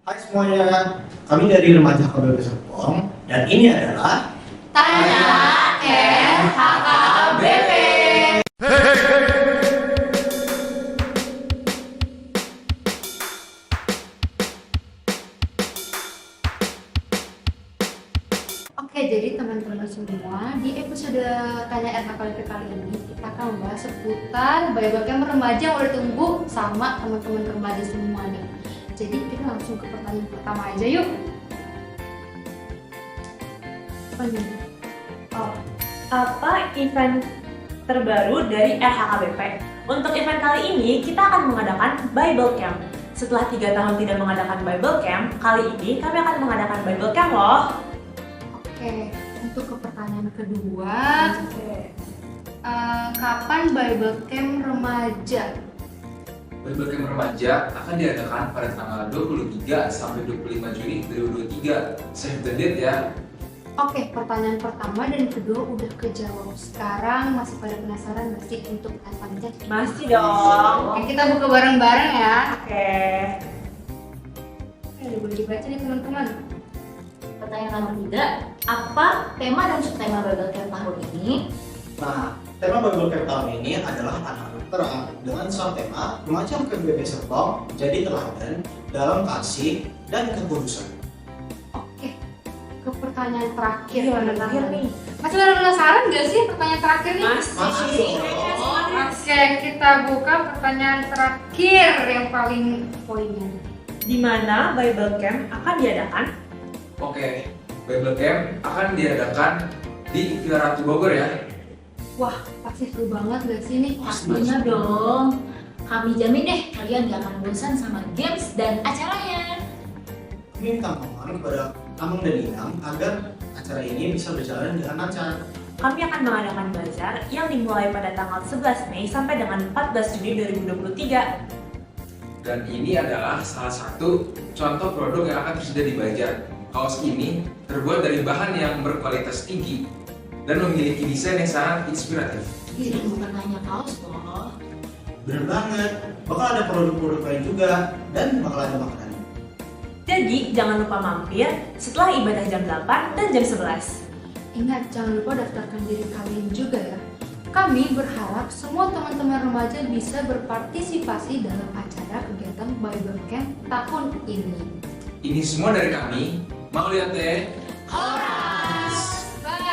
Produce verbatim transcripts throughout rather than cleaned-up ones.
Hai semuanya, kami dari Remaja H K B P Serpong, dan ini adalah Tanya R H K B P. Oke, jadi teman-teman semua, di episode Tanya R H K B P kali ini, kita akan membahas seputar Bible Camp remaja yang udah ditunggu sama teman-teman remaja semua nih. Jadi, kita langsung ke pertanyaan pertama aja yuk. Apa nih? Oh, apa event terbaru dari R H K B P? Untuk event kali ini, kita akan mengadakan Bible Camp. Setelah tiga tahun tidak mengadakan Bible Camp, kali ini kami akan mengadakan Bible Camp loh. Oke, untuk ke pertanyaan kedua, Oke. eh, kapan Bible Camp remaja? Bible Camp remaja akan diadakan pada tanggal dua puluh tiga sampai dua puluh lima Juni dua ribu dua puluh tiga. Save the date ya. Oke, pertanyaan pertama dan kedua udah kejawab. Sekarang masih pada penasaran nggak sih untuk event-nya? Masih dong. Oke, kita buka bareng-bareng ya. Oke. Oke, udah boleh dibaca nih teman-teman. Pertanyaan nomor tiga, apa tema dan subtema Bible Camp tahun ini? Nah, tema Bible Camp tahun ini adalah anak terang dengan subtema Remaja H K B P Serpong jadi teladan dalam kasih dan kekudusan. Oke, ke pertanyaan terakhir, Iya, teman-teman. terakhir nih. Masih pada penasaran nggak sih pertanyaan terakhir nih? Masih. Masih. Oke, kita buka pertanyaan terakhir yang paling poinnya. Di mana Bible Camp akan diadakan? Oke, Bible Camp akan diadakan di Villa Ratu Bogor ya. Wah, pasti seru banget gak sih nih? Pasti. Pastinya dong. Kami jamin deh, kalian gak akan bosan sama games dan acaranya. Kami minta mohon kepada Amang dan Inang agar acara ini bisa berjalan dengan lancar. Kami akan mengadakan bazar yang dimulai pada tanggal sebelas Mei sampai dengan empat belas Juni dua ribu dua puluh tiga. Dan ini adalah salah satu contoh produk yang akan tersedia di bazar. Kaos ini terbuat dari bahan yang berkualitas tinggi dan memiliki desain yang sangat inspiratif. Jadi bukan hanya kaos loh. Bener banget, bakal ada produk-produk lain juga dan bakal ada makanan. Jadi jangan lupa mampir setelah ibadah jam delapan dan jam sebelas. Ingat, jangan lupa daftarkan diri kalian juga ya. Kami berharap semua teman-teman remaja bisa berpartisipasi dalam acara kegiatan Bible Camp tahun ini. Ini semua dari kami, Mauliate. Horas. Bye.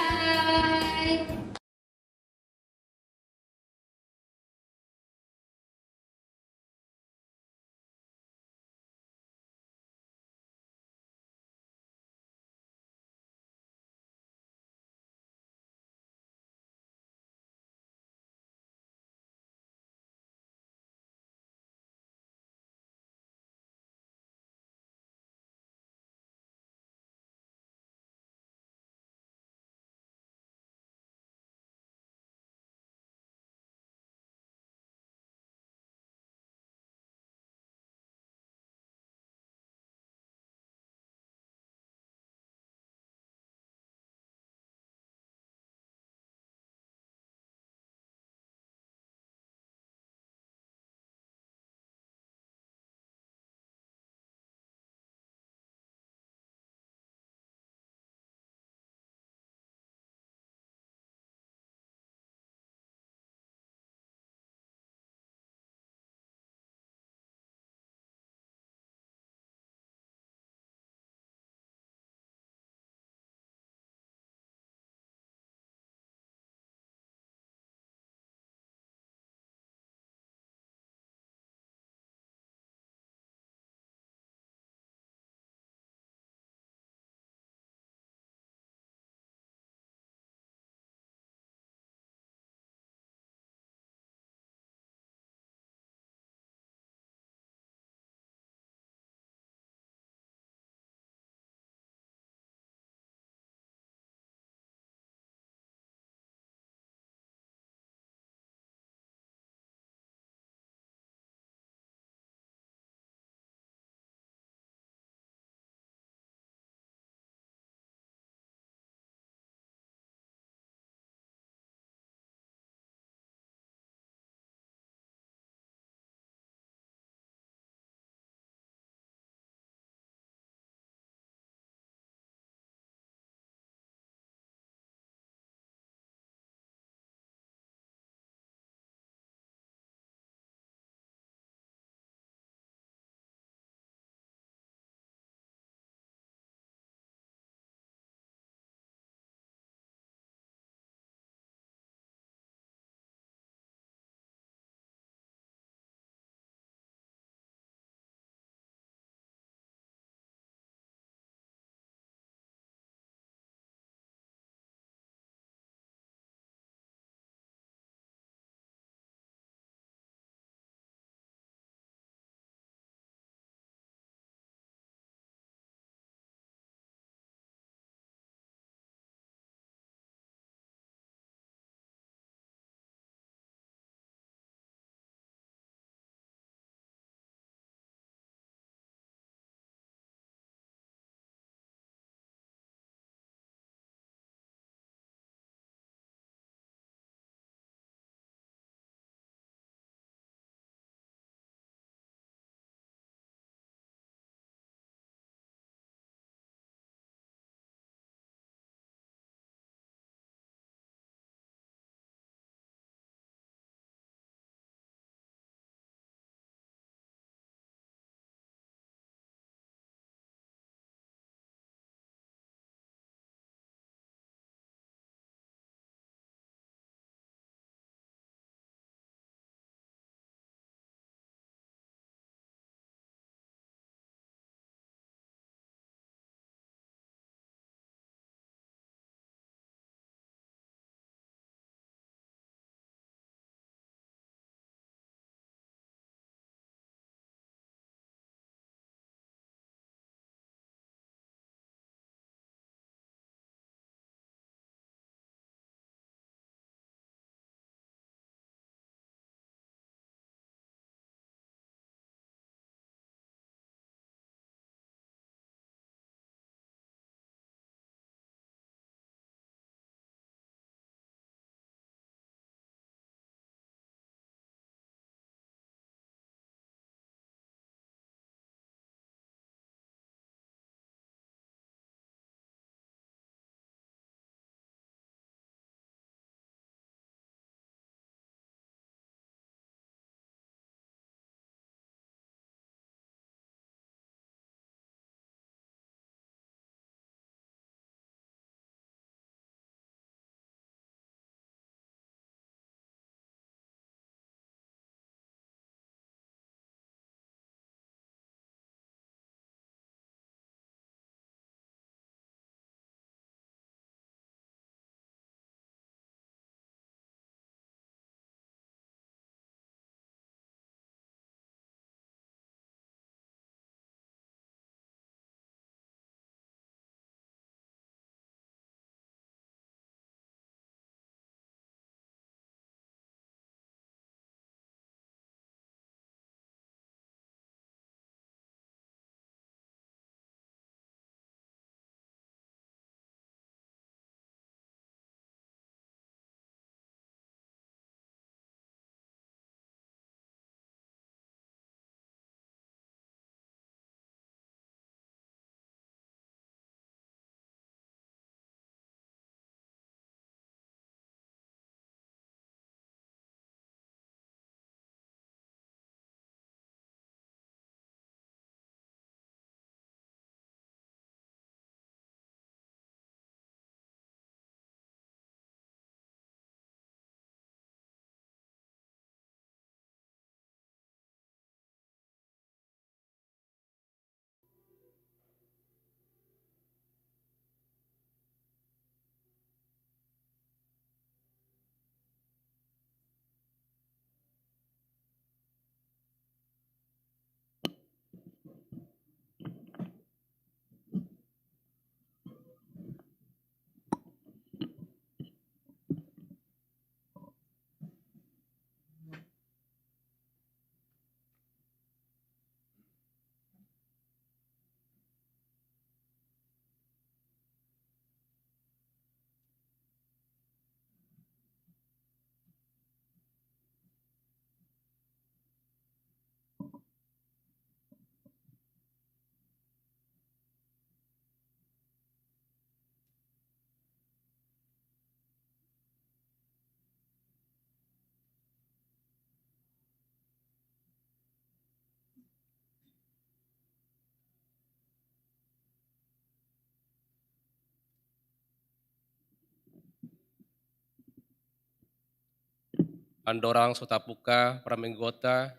Andorang so tapungka parmingguonta,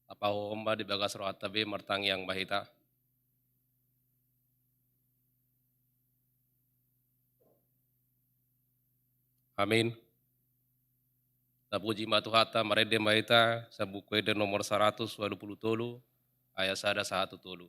tapahohom ma di bagas rohanta be, martangiang ma hita. Amin. Tapuji ma Tuhanta, marende ma hita, sian Buku Ende nomor saratus ualu pulu tolu, ayat sada sahat tu tolu.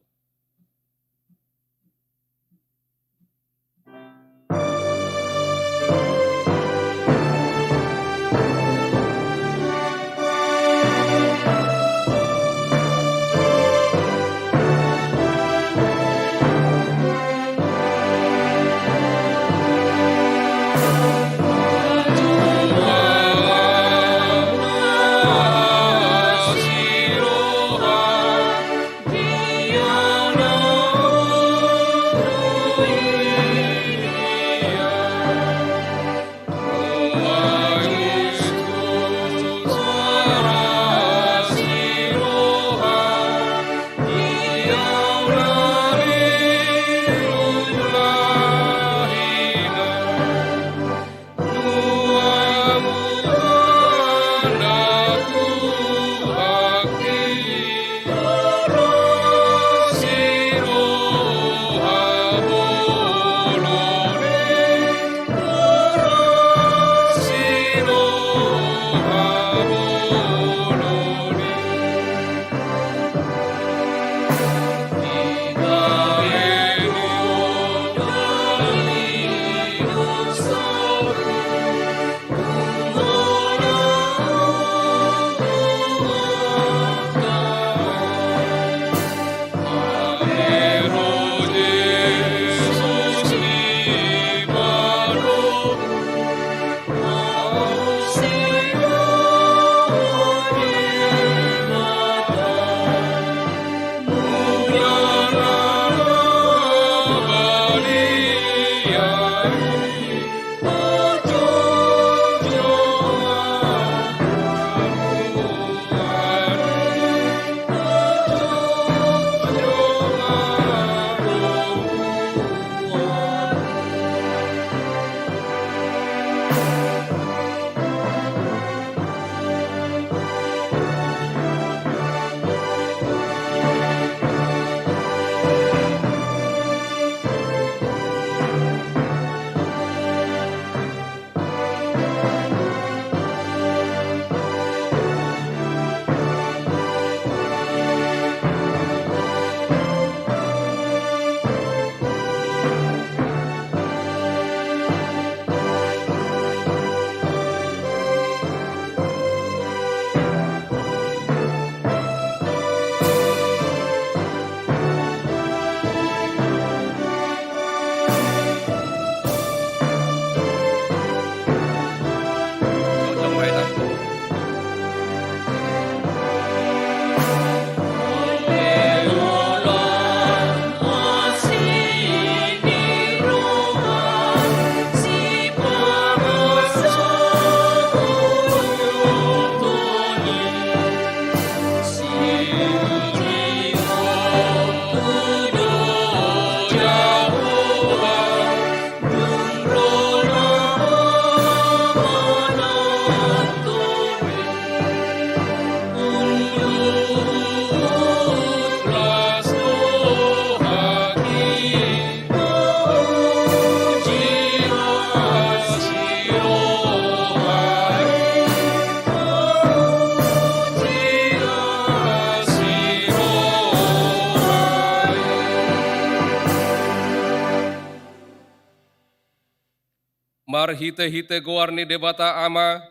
Marhitehite goar ni Debata Ama,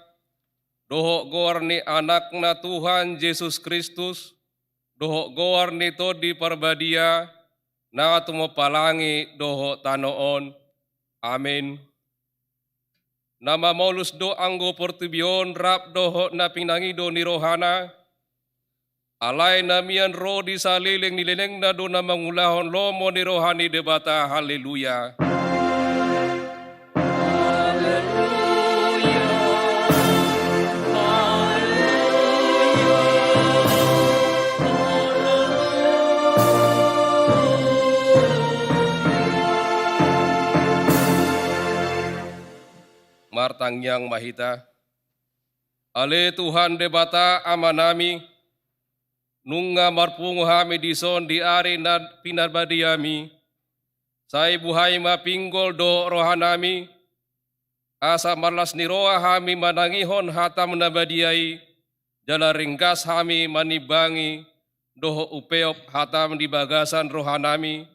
dohot goar ni Anakna Tuhan Jesus Kristus, dohot goar ni Tondi Parbadia, na tumompa langit dohot tano on. Amin. Na mamolus do anggo portibi on rap dohot na pinangido ni rohana, alai na mian ro di saleleng ni lelengna do na mangulahon lomo ni roha ni Debata. Haleluya. Martangiang ma hita. Ale Tuhan Debata Amanami, nunga marpungu hami dison di ari na pinarbadiami, sai buhai ma pinggol dohot rohanami, asa marlas ni roha hami manangihon hataM na badia i, jala ringgas hami manimbangi dohot umpeop hataM di bagasan rohanami,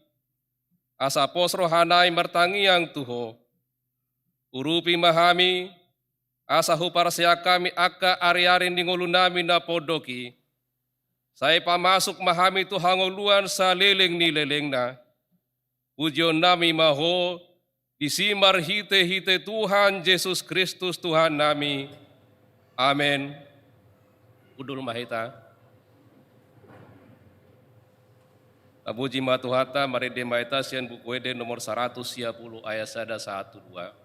asa pos rohanami martangiang tu Ho. Urupi ma hami, asa huparseang hami angka ariari ni ngolunami na pondok i. Sai pamasuk ma hami tu hangoluan saleleng ni lelengna. Pujionnami ma Ho, disi marhitehite Tuhan Jesus Kristus Tuhannami. Amen. Hundul ma hita. Tapuji ma Tuhanta, marende ma hita sian Buku Ende nomor saratus sia pulu ayat sada sahat tu dua.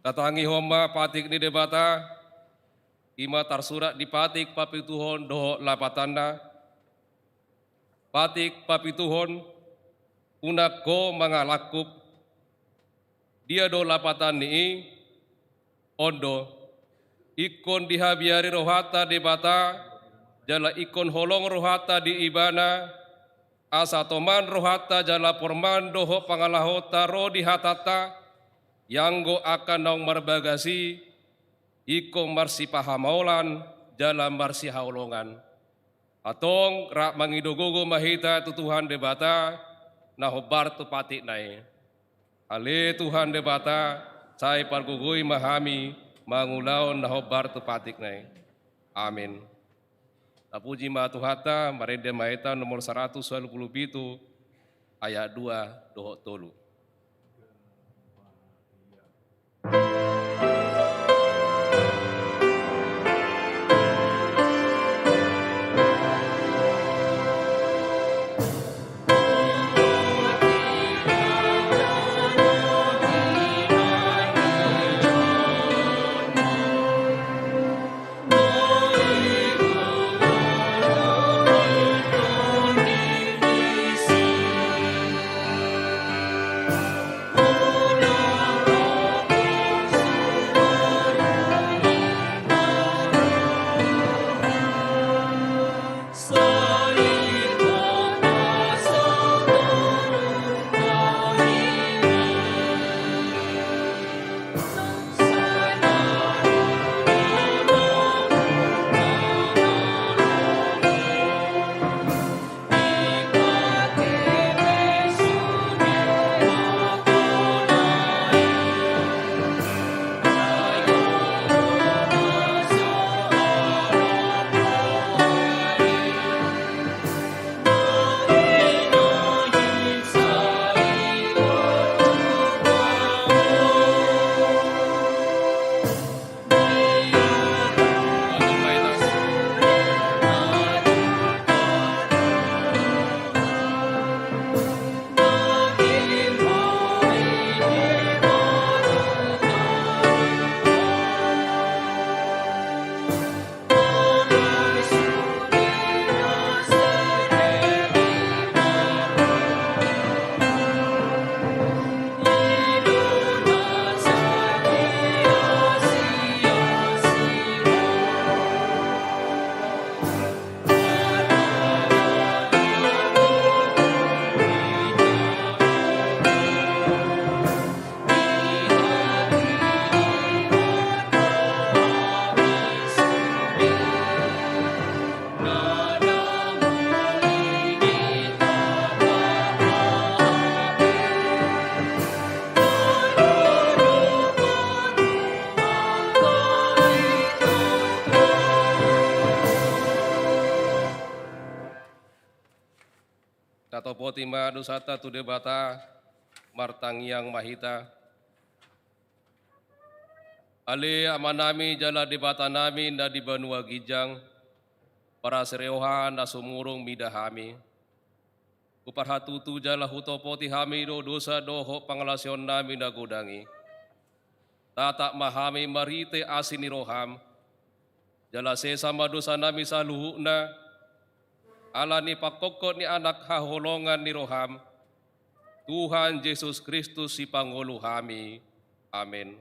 Tatangihon ma patik ni Debata, i ma tarsurat di patik papituhon dohot lapatanna. Patik papituhon, unang ho mangalangkup. Dia do lapatan ni i? On do, ingkon dihabiari rohanta Debata, jala ingkon holong rohanta di Ibana, asa toman rohanta jala porman dohot pangalahonta ro di hatanta, ianggo angka naung marbagas i, ingkon marsipahamaolan jala marsihaholongan. Antong rap mangido gogo ma hita tu Tuhan Debata na hombar tu patikna i. Ale Tuhan Debata, sai pargogoi ma hami mangulahon na hombar tu patikna i. Amin. Tapuji ma Tuhanta, marende ma hita nomor saratus ualu pulu pitu, ayat dua dohot tolu. Pasahat ma dosanta tu Debata, martangiang ma hita. Ale Amanami jala Debatanami na di banua ginjang, parasiroha na sumurung mida hami. Huparhatutu jala hutopoti hami do dosa dohot pangalaosionnami na godang i. Tatap ma hami marhite asi ni roham, jala sesa ma dosanami saluhutna, ala ni pangkophop ni Anak haholongan ni roham, Tuhan Jesus Kristus Sipangolu hami. Amen.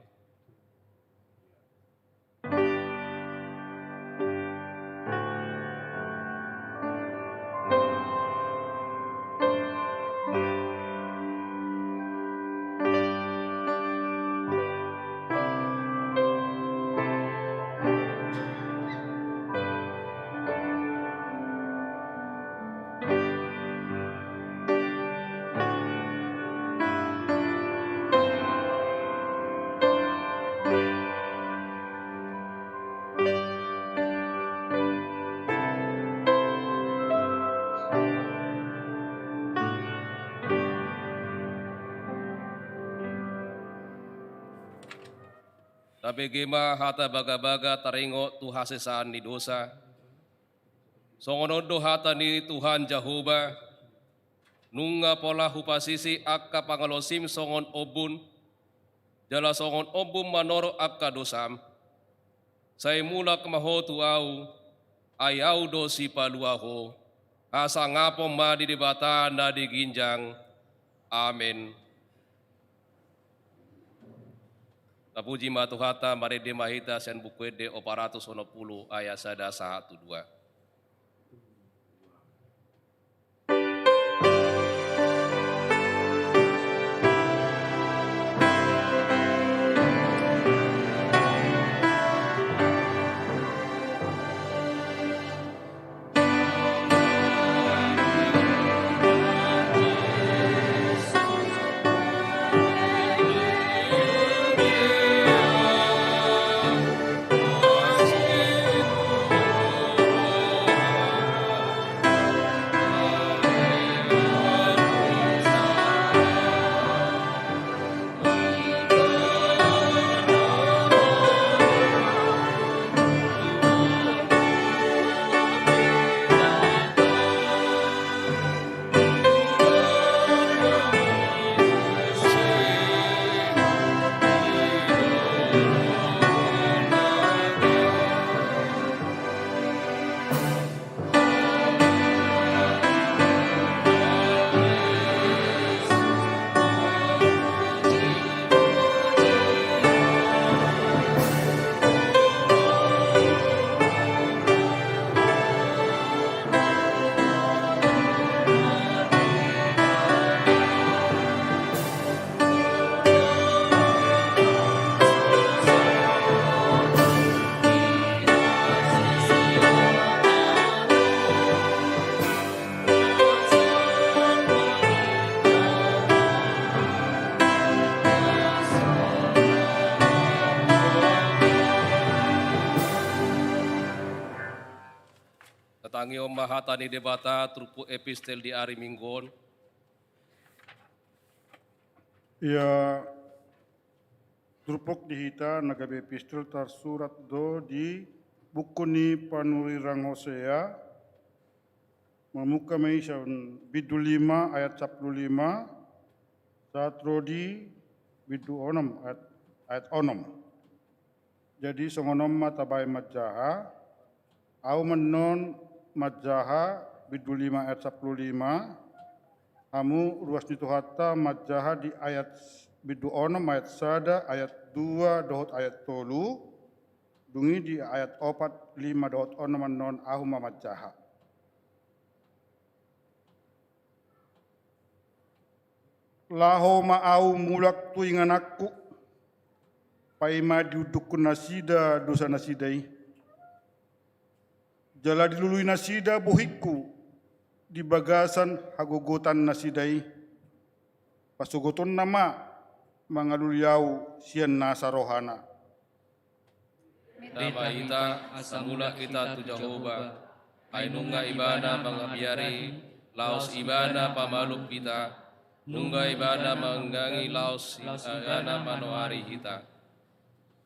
Tabege ma hata bagabaga taringot tu hasesaan ni dosa. Songon on do hata ni Tuhan Jahowa: Nunga pola hupasisi angka pangalaosim songon ombun, jala songon ombun manorop angka dosam. Sai mulak ma ho tu Ahu, ai Ahu do Sipalua ho. Hasangapon ma di Debata na di ginjang. Amen. Tapuji ma Tuhanta. Marende ma hita sian Buku Ende opat ratus onom pulu ayat sada sahat tu dua. Tatangihon ma hata ni Debata turpuk epistel di ari Minggu on. Ia turpuk di hita na gabe epistel tarsurat do di buku ni panurirang Hosea. Mamungka ma i sian bindu lima ayat sampulu lima sahat ro di bindu onom ayat, ayat onom. Jadi songon on ma tabaen manjaha. Ahu ma annon manjaha, bindu lima ayat sampulu lima. Hamu ruas ni Tuhanta manjaha di ayat bindu onom ayat sada, ayat dua dohot ayat tolu. Dung i di ayat opat, lima dohot onom annon ahu ma manjaha. Laho ma ahu mulak tu ingananku, paima diundukkon nasida dosa nasida i. Jala dilului nasida bohingku di bagasan hagogotan nasida i. Pasogotonna ma mangalului ahu sian nasa rohana. Menta ma hita asa mulak hita tu Jahowa, ai nunga Ibana mangabiari Laos Ibana pamalum hita, nunga Ibana manggangi laos Ibana manoari hita.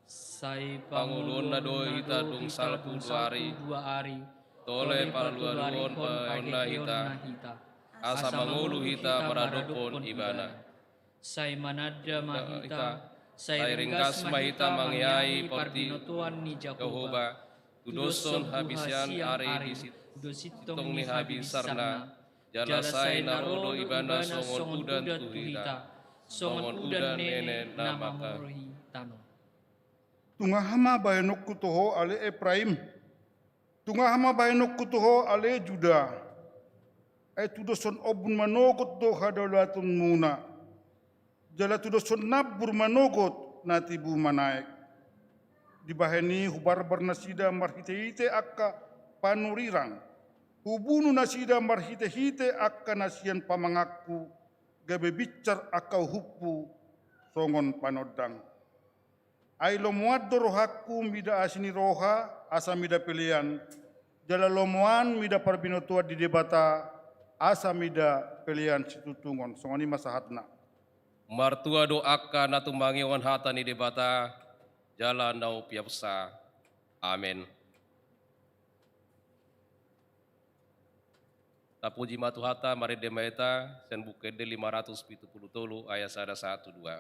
Sai pangoluonna do hita dung salpu dua ari, tole parlualuhon pangoluonna hita, asa mangolu hita maradophon Ibana. Sai mananda ma hita, sai ringgas ma hita mangeahi parbinotoan ni Jahowa, tudoshon habiaran ari di sintong ni habisarna, jala sai na ro do Ibana songon udan tu hita, songon udan nene na mangkorhon tano. Tungaha ma bahenonku tu ho, ale Epraim. Tungaha ma bahenonku tu ho, ale Juda. Ai tudoshon ombun manogot do hadaulatonmuna, jala tudoshon nambur manogot na tibu manaek. Dibahen i hubarbar nasida marhitehite angka panurirang, hubunu nasida marhitehite angka na sian pamanganku, gabe binsar angka uhumhu songon panondang. Ai lomoan do rohangku mida asi ni roha asa mida pelean, jala lomoan mida parbinotoan di Debata asa mida pelean situtungon. Songon i ma sahatna. Martua do angka na tumangihon hata ni Debata jala na umpeopsa. Amen. Tapuji ma Tuhanta, marende ma hita sian Buku Ende lima ratus pitu pulu tolu ayat sada sahat tu dua.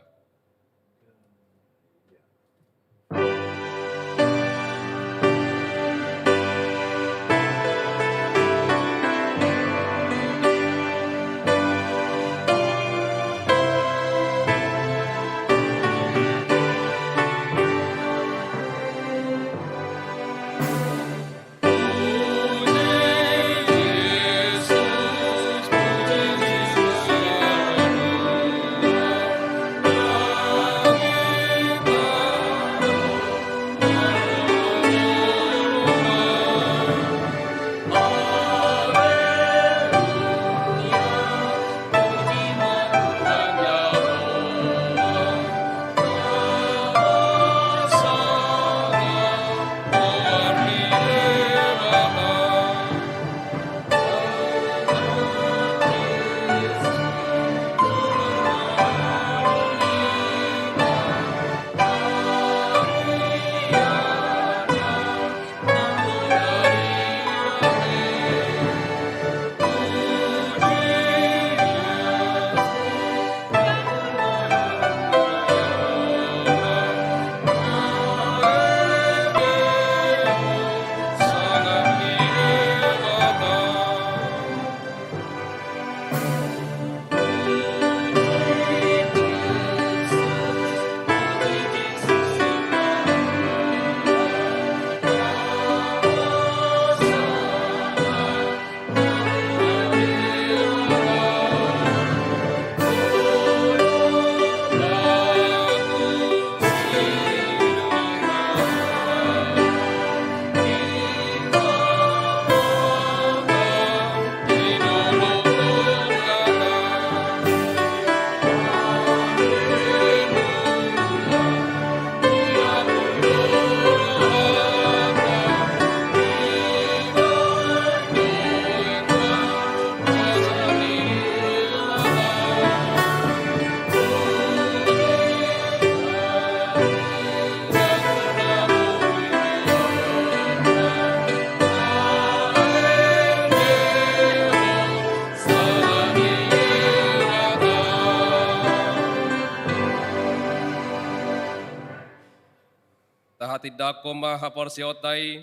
Tahatindangkon ma haporseaonta i,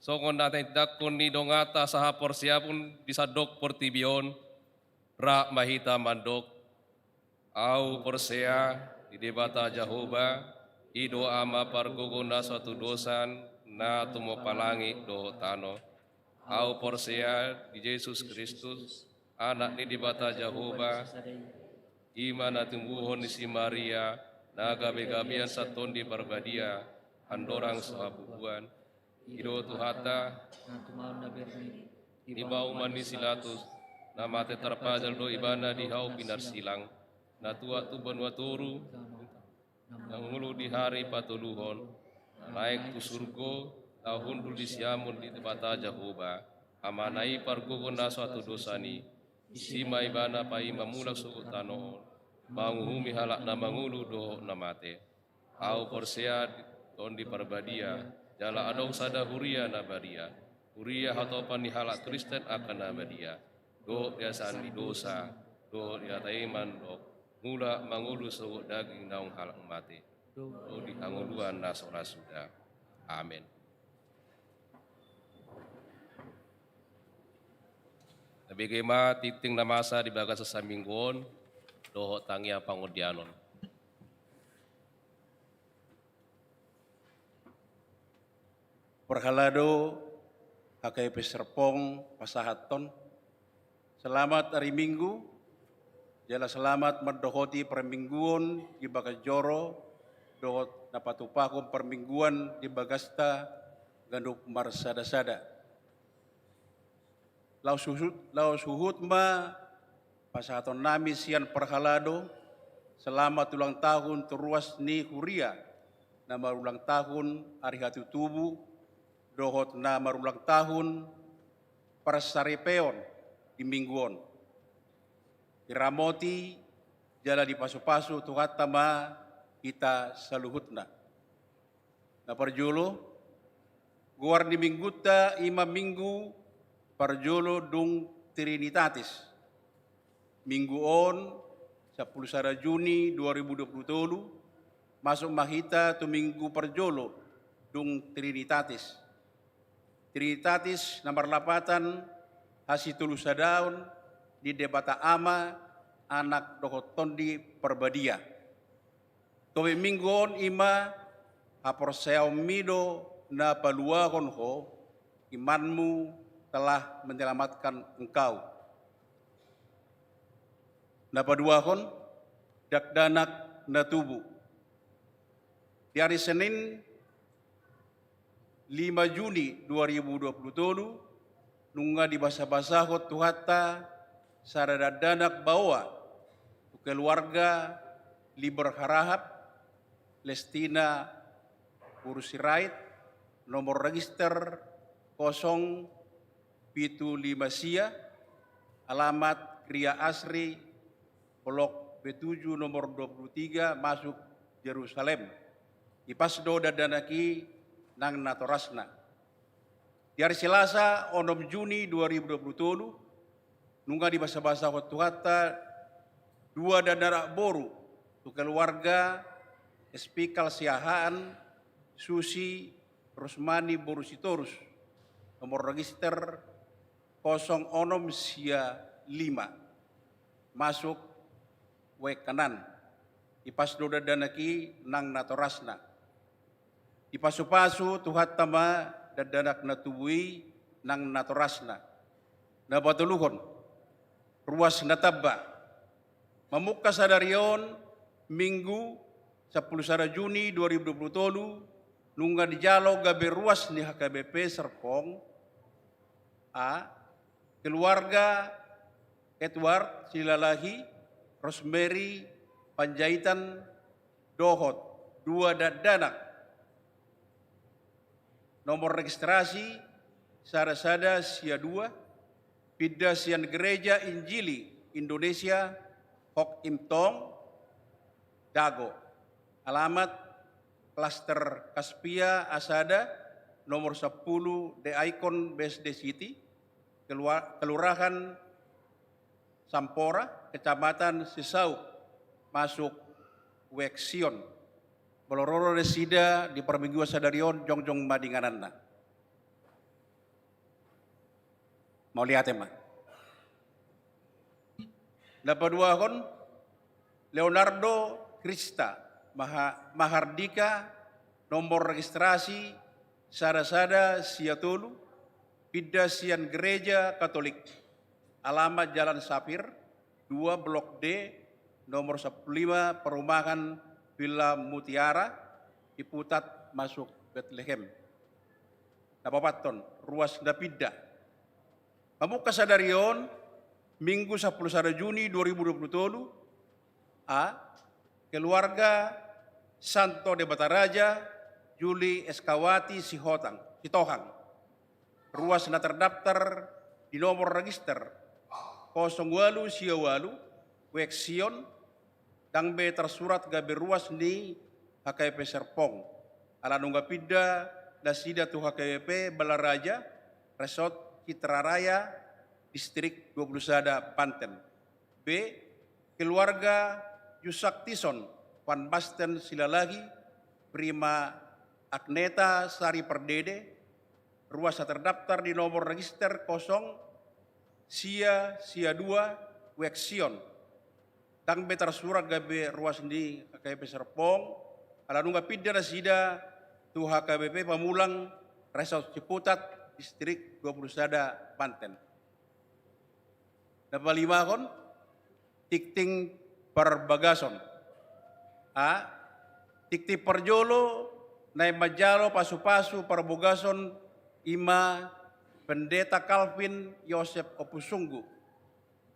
songon na tinindangkon ni donganta sahaporseaon di sandok portibi on. Rap ma hita mandok. Ahu porsea di Debata Jahowa, i do Ama pargogo na so hatudosan, na tumompa langit dohot tano. Ahu porsea di Jesus Kristus, Anak ni Debata Jahowa, i ma na tinubuhon ni si Maria, na gabegabean sian Tondi Parbadia, andorang so habubuhan, i do Tuhanta, na tumao na bernit, di pauman ni si Latus, na mate tarpajal do Ibana di hau pinarsilang, na tuat tu banua toru, na mangolu di ari patoluhon, na naeng tu surgo, laho hundul di siamun ni Debata Jahowa, Amana i pargogo na so hatudosan i, Disi ma Ibana paima mulak sogot tano on, manguhumi halak na mangolu dohot na mate. Ahu porsea di Tondi Parbadia, jala adong sada huria na badia, huria hatopan ni halak Kristen angka na badia, dohot di hasesaan ni dosa, dohot di hata i mandok, mulak mangolu sogot daging naung halak mate, dohot di hangoluan na so ra suda. Amen. Tabege ma tingting na masa di bagasan saminggu on, dohot tangiang pangondianon. Parhalado H K B P Serpong pasahathon, selamat ari Minggu, jala selamat mandohoti parmingguon di bagas joro, dohot na patupahon parmingguan di bagasta ganup marsada-sada. Laos huhut, laos huhut ma pasahatonnami sian parhalado, selamat ulang tahun tu ruas ni huria na marulang tahun ari hatutubu, dohot na marulang tahun parsaripeon di Minggu on. Diramoti jala dipasupasu Tuhanta ma hita saluhutna. Na parjolo, goar ni Minggunta i ma Minggu parjolo dung Trinitatis. Minggu on, sampulu sada Juni dua ribu dua pulu tolu, masuk ma hita tu Minggu parjolo dung Trinitatis. Trinitatis na marlapatan hasitolusadaon ni Debata Ama, Anak dohot Tondi Parbadia. Topik Minggu on i ma: Haporseaonmi do na paluahon ho, imanmu telah menyelamatkan engkau. Na paduahon, dakdanak na tubu. Di ari Senin, lima Juni dua ribu dua pulu tolu, nunga dibasabasahon Tuhanta sada dakdanak baoa tu keluarga Liber Harahap, Lestina boru Sirait, nomor register kosong pitu lima sia, alamat Gria Asri, Blok B tujuh nomor dua puluh tiga, masuk Jerusalem. Ipas do dakdanak i nang natorasna. Di ari Selasa, onom Juni dua ribu dua puluh tolu, nunga dibasabasahon Tuhanta dua dakdanak boru tu keluarga Spikal Siahaan, Susi Rusmani boru Sitorus, nomor register kosong onom sia lima, masuk Wekanan. Ipas do dakdanak i nang natorasna. Dipasupasu Tuhanta ma dakdanak na tubu i nang natorasna. Na patoluhon, ruas na tamba. Mamungka sadari on, Minggu, sampulu sada Juni dua ribu dua pulu tolu, nunga dijalo gabe ruas ni H K B P Serpong, a, keluarga Edward Silalahi, Rosemary Panjaitan, dohot dua dakdanak. Nomor registrasi sada sada sia dua, pinda sian Gereja Injili Indonesia Hok Im Tong, Dago. Alamat Klaster Kaspia A sada, nomor sampulu, The Icon, B S D City, kelua-, Kelurahan Sampora, Kecamatan Sisauk, masuk Wek Sion. Molo ro do nasida di parmingguan sadari on, jongjong ma di ingananna. Mauliate ma. Na paduahon, Leonardo Krista Maha-, Mahardika, nomor registrasi sada sada sia tolu, pinda sian Gereja Katolik, alamat Jalan Sapir dua, Blok D, nomor sampulu lima, perumahan Villa Mutiara, Ciputat, masuk Betlehem. Na paopathon, ruas na pinda. Mamungka sadari on, Minggu sampulu sada Juni dua ribu dua pulu tolu, a, keluarga Santo Debata Raja, Juli Eskawati Sihotang, Sitohang. Ruas na terdaftar di nomor register kosong ualu sia ualu, Weak Sion, ndang be tarsurat gabe ruas ni H K B P Serpong. Ala nunga pinda nasida tu H K B P Balaraja, Resort Citraraya, Distrik dua puluh sada Banten. B. Keluarga Yusak Tison, Van Basten Silalahi, Prima Agneta Sari Pardede, ruas na terdaftar di nomor register kosong sia sia dua, Weak Sion. Ndang be tarsurat gabe ruas ni H K B P Serpong, ala nunga pinda nasida tu H K B P Pamulang, Resort Ciputat, Distrik dua puluh sada Banten. Na palimahon, tingting parbagason. A. Tingting parjolo naeng manjalo pasupasu parbogason i ma Pendeta Calvin Yosep Ompusunggu,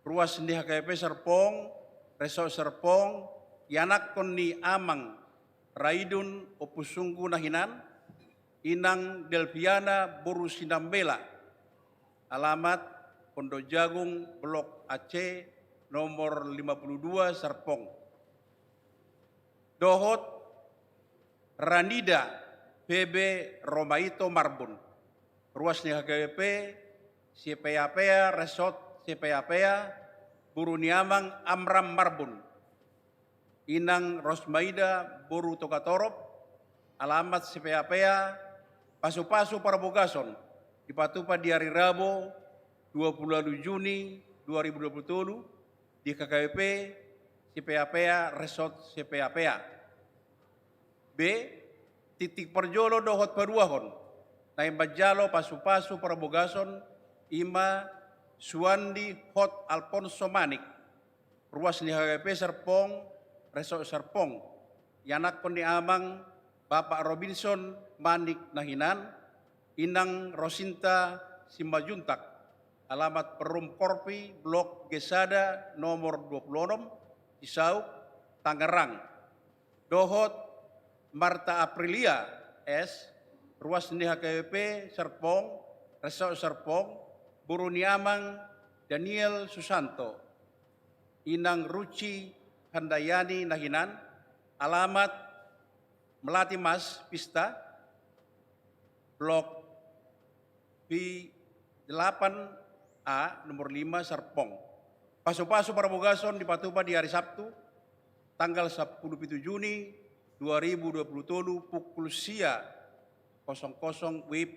ruas ni H K B P Serpong, Resort Serpong, ianakhon ni amang Raidun Ompusunggu na hinan, inang Delviana boru Sinambela, alamat Pondok Jagung, Blok A C, nomor lima puluh dua, Serpong. Dohot Ranida Febe Romaito Marbun, ruas ni H K B P Sipeapea, Resort Sipeapea, boru ni amang Amram Marbun, inang Rosmaida boru Togatorop, alamat Sipeapea, pasupasu parbogason dipatupa di ari Rabo dua puluh ualu Juni dua ribu dua puluh tolu di H K B P Sipeapea, Resort Sipeapea. B. Tingting parjolo dohot paduahon naeng manjalo pasupasu parbogason i ma Suandi Hot Alfonso Manik, ruas ni H K B P Serpong, Resort Serpong, ianakhon ni amang Bapak Robinson Manik na hinan, inang Rosinta Simanjuntak, alamat Perum Korpi, Blok G sada, nomor dua puluh enam, Cisauk, Tangerang. Dohot Marta Aprilia, S, ruas ni H K B P Serpong, Resort Serpong, boru ni amang Daniel Susanto, inang Ruci Handayani na hinan, alamat Melati Mas Pista, Blok P delapan A, nomor lima, Serpong. Pasupasu parbogason dipatupa di ari Sabtu, tanggal sampulu pitu Juni dua ribu dua puluh tolu, pukul sia kosong kosong W I B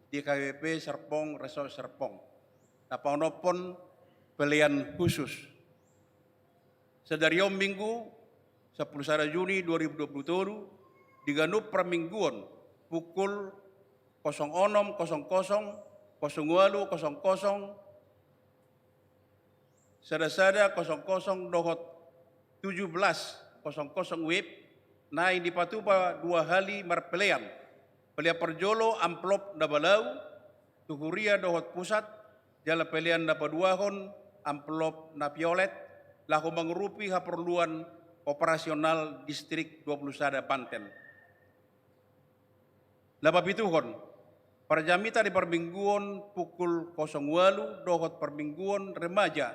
di H K B P Serpong, Resort Serpong. Na paonomhon, pelean khusus. Sadari on Minggu, sampulu sada Juni dua ribu dua puluh tolu, di ganup parmingguon, pukul kosong onom kosong kosong, kosong ualu kosong kosong, sada sada kosong kosong dohot tujuh belas kosong kosong W I B, naeng dipatupa dua hali marpelean. Pelean parjolo amplop na balau, tu huria dohot pusat, jala pelean na paduahon amplop na violet, laho mangurupi haporluan operasional Distrik dua puluh sada Banten. Na papituhon, parjamita di parmingguon pukul kosong ualu dohot parmingguon remaja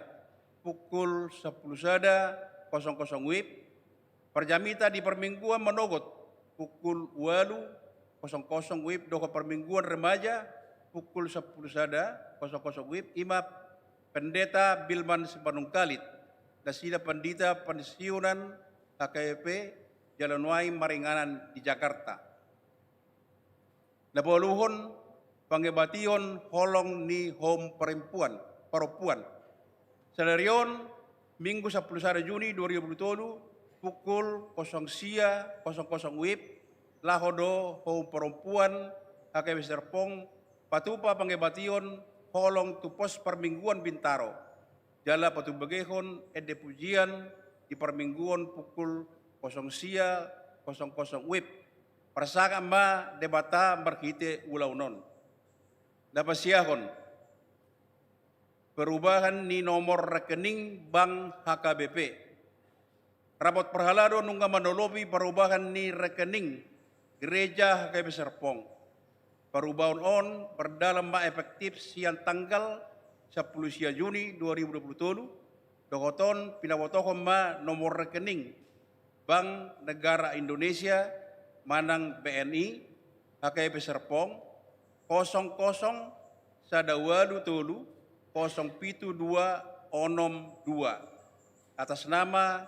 pukul sampulu sada kosong kosong W I B, parjamita di parmingguon manogot pukul ualu kosong kosong W I B dohot parmingguon remaja pukul sampulu sada kosong kosong W I B, i ma Pendeta Bilman Simanungkalit, nasida pandita pensiunan H K B P jala nuaeng maringanan di Jakarta. Na pauluhon, pangebation holong ni houm parompuan, parompuan. Sadari on, Minggu sampulu sada Juni dua ribu dua puluh tolu, pukul kosong sia kosong kosong W I B, laho do houm parompuan H K B P Serpong patupa pangebation holong tu pos parmingguon Bintaro. Jala patubegehon ende pujian di parmingguon pukul kosong sia kosong kosong W I B. Parsangap ma Debata marhite ulaon on. Na pasiahon, perubahan ni nomor rekening bank H K B P. Rapot parhalado nunga manolopi parubahan ni rekening Gereja H K B P Serpong. Parubahan on mardalan ma efektif sian tanggal sampulu sia Juni dua ribu dua pulu tolu, dohot on pinabotohon ma nomor rekening Bank Negara Indonesia manang B N I, H K B P Serpong, kosong kosong sada ualu tolu kosong pitu dua onom dua, atas nama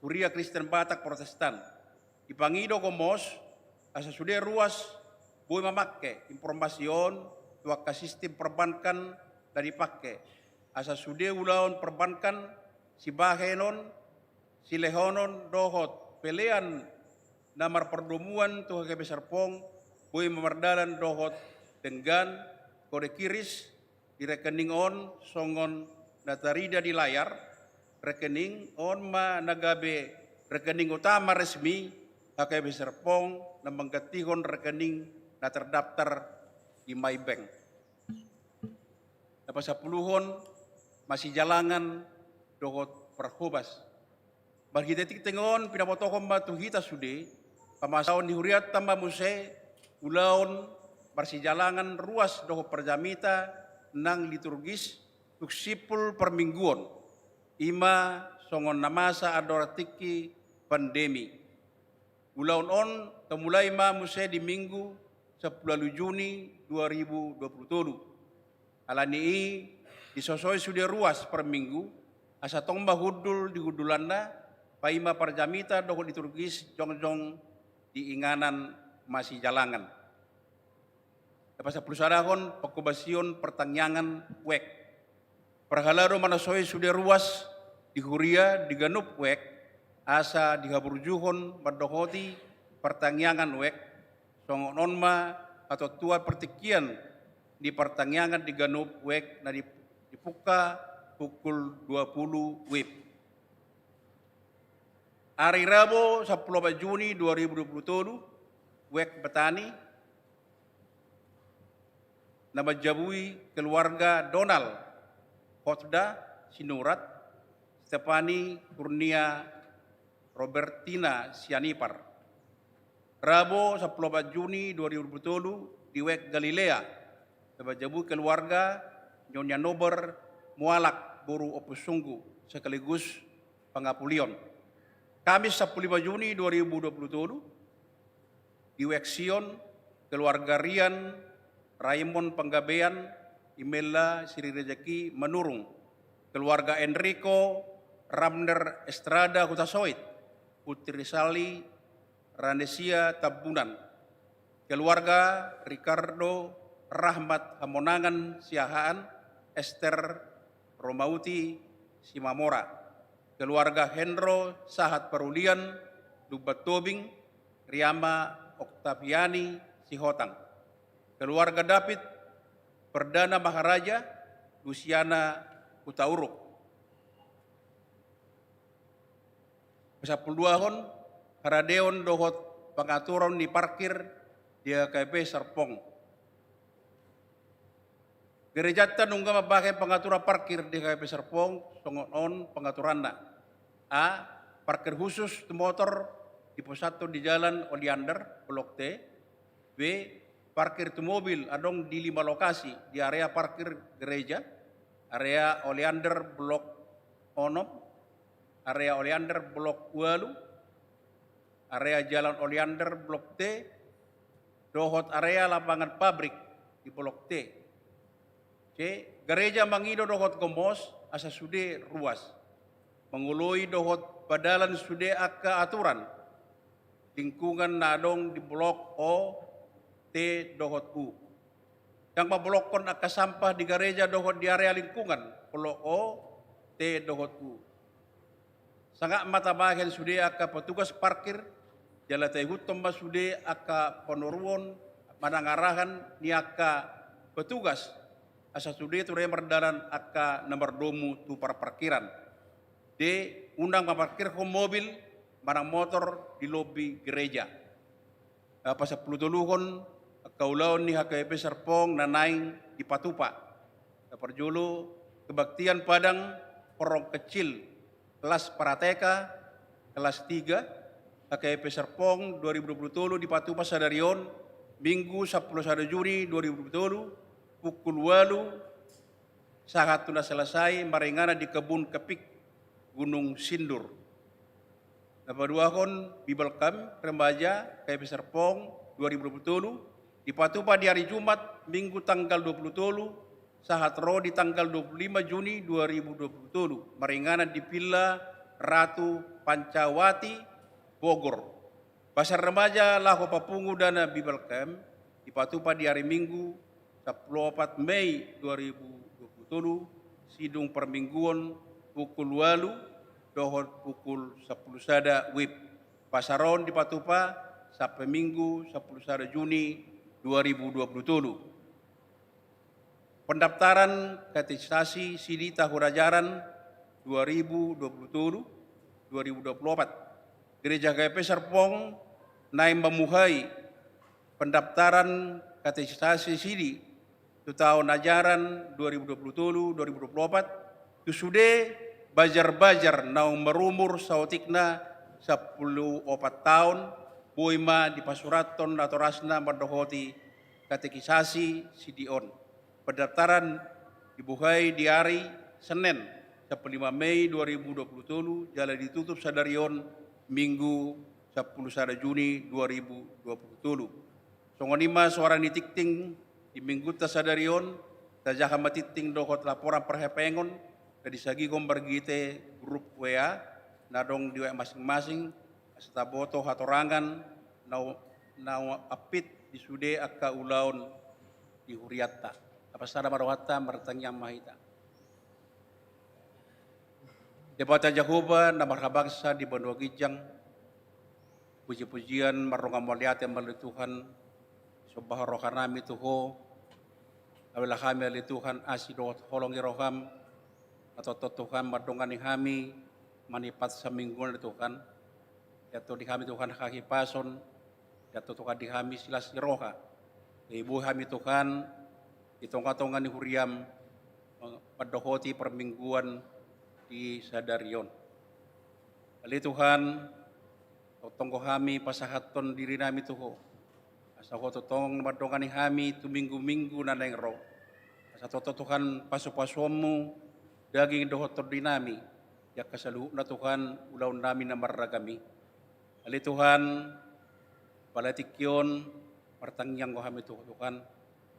Huria Kristen Batak Protestan. Dipangido gomos asa sude ruas boi mamangke informasi on tu angka sistim perbankan na dipangke, asa sude ulaon perbankan, sibahenon, silehonon dohot pelean na marpardomuan tu H K B P Serpong boi ma mardalan dohot denggan, kode kiris, di rekening on songon na tarida di layar. Rekening on ma na gabe rekening utama resmi H K B P Serpong na manggantihon rekening na terdaftar di My Bank. Na pasampuluhon, masijalangan dohot parhobas. Marhite tingting on pinabotohon ma tu hita sude, pamasaon ni hurianta ma muse ulaon marsijalangan ruas dohot parjamita nang liturgis tung simpul parmingguon, i ma songon na masa andorang tingki pandemi. Ulaon on tamulai ma muse di Minggu sampulu ualu Juni dua ribu dua pulu tolu. Alani i, disosoi sude ruas parminggu, asa tong ma hundul di hundulanna, paima parjamita dohot liturgis jongjong di inganan masijalangan. Na pasampulusadahon, panghobasion partangiangan wijk. Parhalado manasoi sude ruas di huria di ganup wijk, asa dihaburjuhon mandohoti partangiangan wijk, songon on ma hatontuan partingkian ni partangiangan di ganup wijk na di, dipungka pukul dua puluh W I B. Ari Rabo sampulu opat Juni dua ribu dua pulu tolu, wijk Betani, na manjabui keluarga Donald Hotda Sinurat, Stefani Kurnia Robertina Sianipar. Rabo sampulu opat Juni dua ribu dua pulu tolu, di wijk Galilea, na manjabui keluarga Nyonya Nober Mualak boru Ompusunggu, sekaligus pangapulion. Kamis sampulu lima Juni dua ribu dua pulu tolu, di wijk Sion, keluarga Rian Raimon Panggabean, Imelda Sri Rejeki Manurung, keluarga Enrico Ramner Estrada Hutasoit, Putri Sali Ranesia Tambunan, keluarga Ricardo Rahmat Hamonangan Siahaan, Ester Romauti Simamora, keluarga Hendro Sahat Parulian Lumban Tobing, Riama Oktaviani Sihotang, keluarga David Perdana Maharaja Lusiana Hutauruk. Pasampuluduahon, haradeon dohot pangaturon ni parkir di H K B P Serpong. Gerejanta nunga mambahen pangaturan parkir di H K B P Serpong, songon on pangaturanna. A. Parkir khusus tu motor diposathon di Jalan Oleander, Blok T. B. Parkir tu mobil adong di lima lokasi, di area parkir gereja, area Oleander Blok onom, area Oleander Blok ualu, area Jalan Oleander Blok T, dohot area lapangan pabrik di Blok T. C. Gareja mangido dohot gomos asa sude ruas mangoloi dohot padalan sude angka aturan lingkungan na adong di Blok O, T dohot U. Ndang mambolokkon angka sampah di gareja dohot di area lingkungan Blok O, T dohot U. Sangap ma tabahen sude angka petugas parkir, jala taihuthon ma sude angka panoruon manang arahan ni angka petugas, asa sude ture mardalan angka na mardomu tu parparkiran. D. Unang mamarkirhon mobil manang motor di lobi gereja. Pasampulutoluhon, angka ulaon ni H K B P Serpong na naeng dipatupa. Parjolo, kebaktian Padang Horong Kecil, kelas prateka, kelas tiga, H K B P Serpong dua ribu dua puluh tolu dipatupa sadari on, Minggu sampulu sada Juni dua ribu dua puluh tolu, pukul ualu sahat tu na selesai maringanan di Kebun Kepik Gunung Sindur. Na paduahon, Bibalkam Remaja K P Serpong dua ribu dua puluh tolu, dipatupa di hari Jumat, Minggu tanggal dua puluh tolu, sahat ro di tanggal dua puluh lima Juni dua ribu dua puluh tolu, maringanan di Villa Ratu Pancawati, Bogor. Bagasan remaja laho papungu dana Bibalkam dipatupa di hari Minggu, sampulu opat Mei dua ribu dua puluh tolu, sidung parmingguon pukul ualu dohot pukul sampulu sada WIB. Bagasan on dipatupa sampe Minggu sampulu sada Juni dua ribu dua puluh tolu. Pendaftaran katekisasi sidi tahun ajaran dua ribu dua puluh tolu, dua ribu dua puluh opat. Gereja K P Serpong naeng mamuhai pendaftaran katekisasi sidi tu tahun ajaran dua ribu dua puluh tolu, dua ribu dua puluh opat, tu sude bajar-bajar naung marumur saotikna sampulu opat taon, boi ma dipasurathon natorasna mandohoti katekisasi sidi on. Pendaftaran dibuhai di ari Senen, sampulu lima Mei dua ribu dua puluh tolu, jala ditutup sadari on Minggu sampulu sada Juni dua ribu dua puluh tolu. Songon i ma suara ni tingting di Minggunta sadari on, tajaha ma tingting dohot laporan parhepengon na disagihon marhite grup WA na adong di WA masing-masing, asa taboto hatorangan na, na ampit di sude angka ulaon di hurianta. Tapasada ma rohanta, martangiang ma hita. Debata Jahowa na marhabangsa di banua ginjang, puji-pujian mardongan mauliate ma ale Tuhan, sombahon rohanami tu Ho, gabelah hami ale Tuhan asi dohot holong ni roham, na tongtong Tuhan mandongani hami manipat saminggu on ale Tuhan. Diantusi hami Tuhan hahipason, diantusi Tuhan di hami silas ni roha. Jadi boi hami Tuhan di tonga-tonga ni huriam mandohoti parmingguan di sadari on. Ale Tuhan, tongtong do hami pasahathon dirinami tu Ho. Asa Ho tongtong mandongani hami tu minggu-minggu na naeng ro. Asa tongtong Tuhan pasu-pasuonmu daging dohot tondinami, di angka saluhutna Tuhan ulaonnami na marragam i. Ale Tuhan, pala tingki on martangiang do hami tu Ho Tuhan,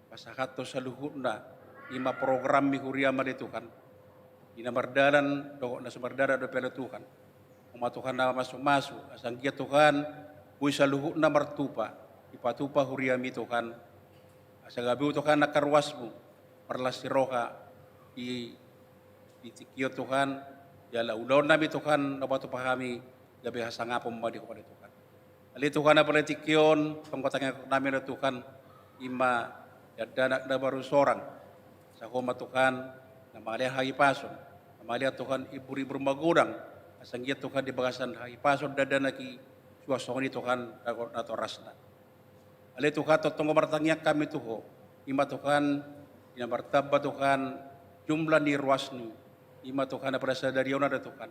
pasahathon saluhutna, i ma program ni huriam ale Tuhan. Di na mardalan dohot na so mardalan dope ale Tuhan. Ho ma Tuhan na masu-masu, asa anggiat Tuhan, boi saluhutna martupa, dipatupa huriam i Tuhan. Asa gabe Tuhan angka ruasmu, marlas ni roha di, di tingki on Tuhan, jala ulaonnami Tuhan, na hupatupa hami, gabe hasangapon ma di Ho ale Tuhan. Ale Tuhan, apala tingki on, tongtong tangiangnami ale Tuhan, i ma dakdanak na baru sorang. Asa Ho ma Tuhan, na mangalean hahipason, na mangalean Tuhan ibur-ibur magodang, asa anggiat Tuhan di bagasan hahipason dakdanak i, suang songon i Tuhan, dohot natorasna. Ale Tuhan, tongtong do martangiang hami tu Ho. I ma Tuhan, di na martamba Tuhan, jumlah ni ruasmi. I ma Tuhan, apala sadari on ale Tuhan.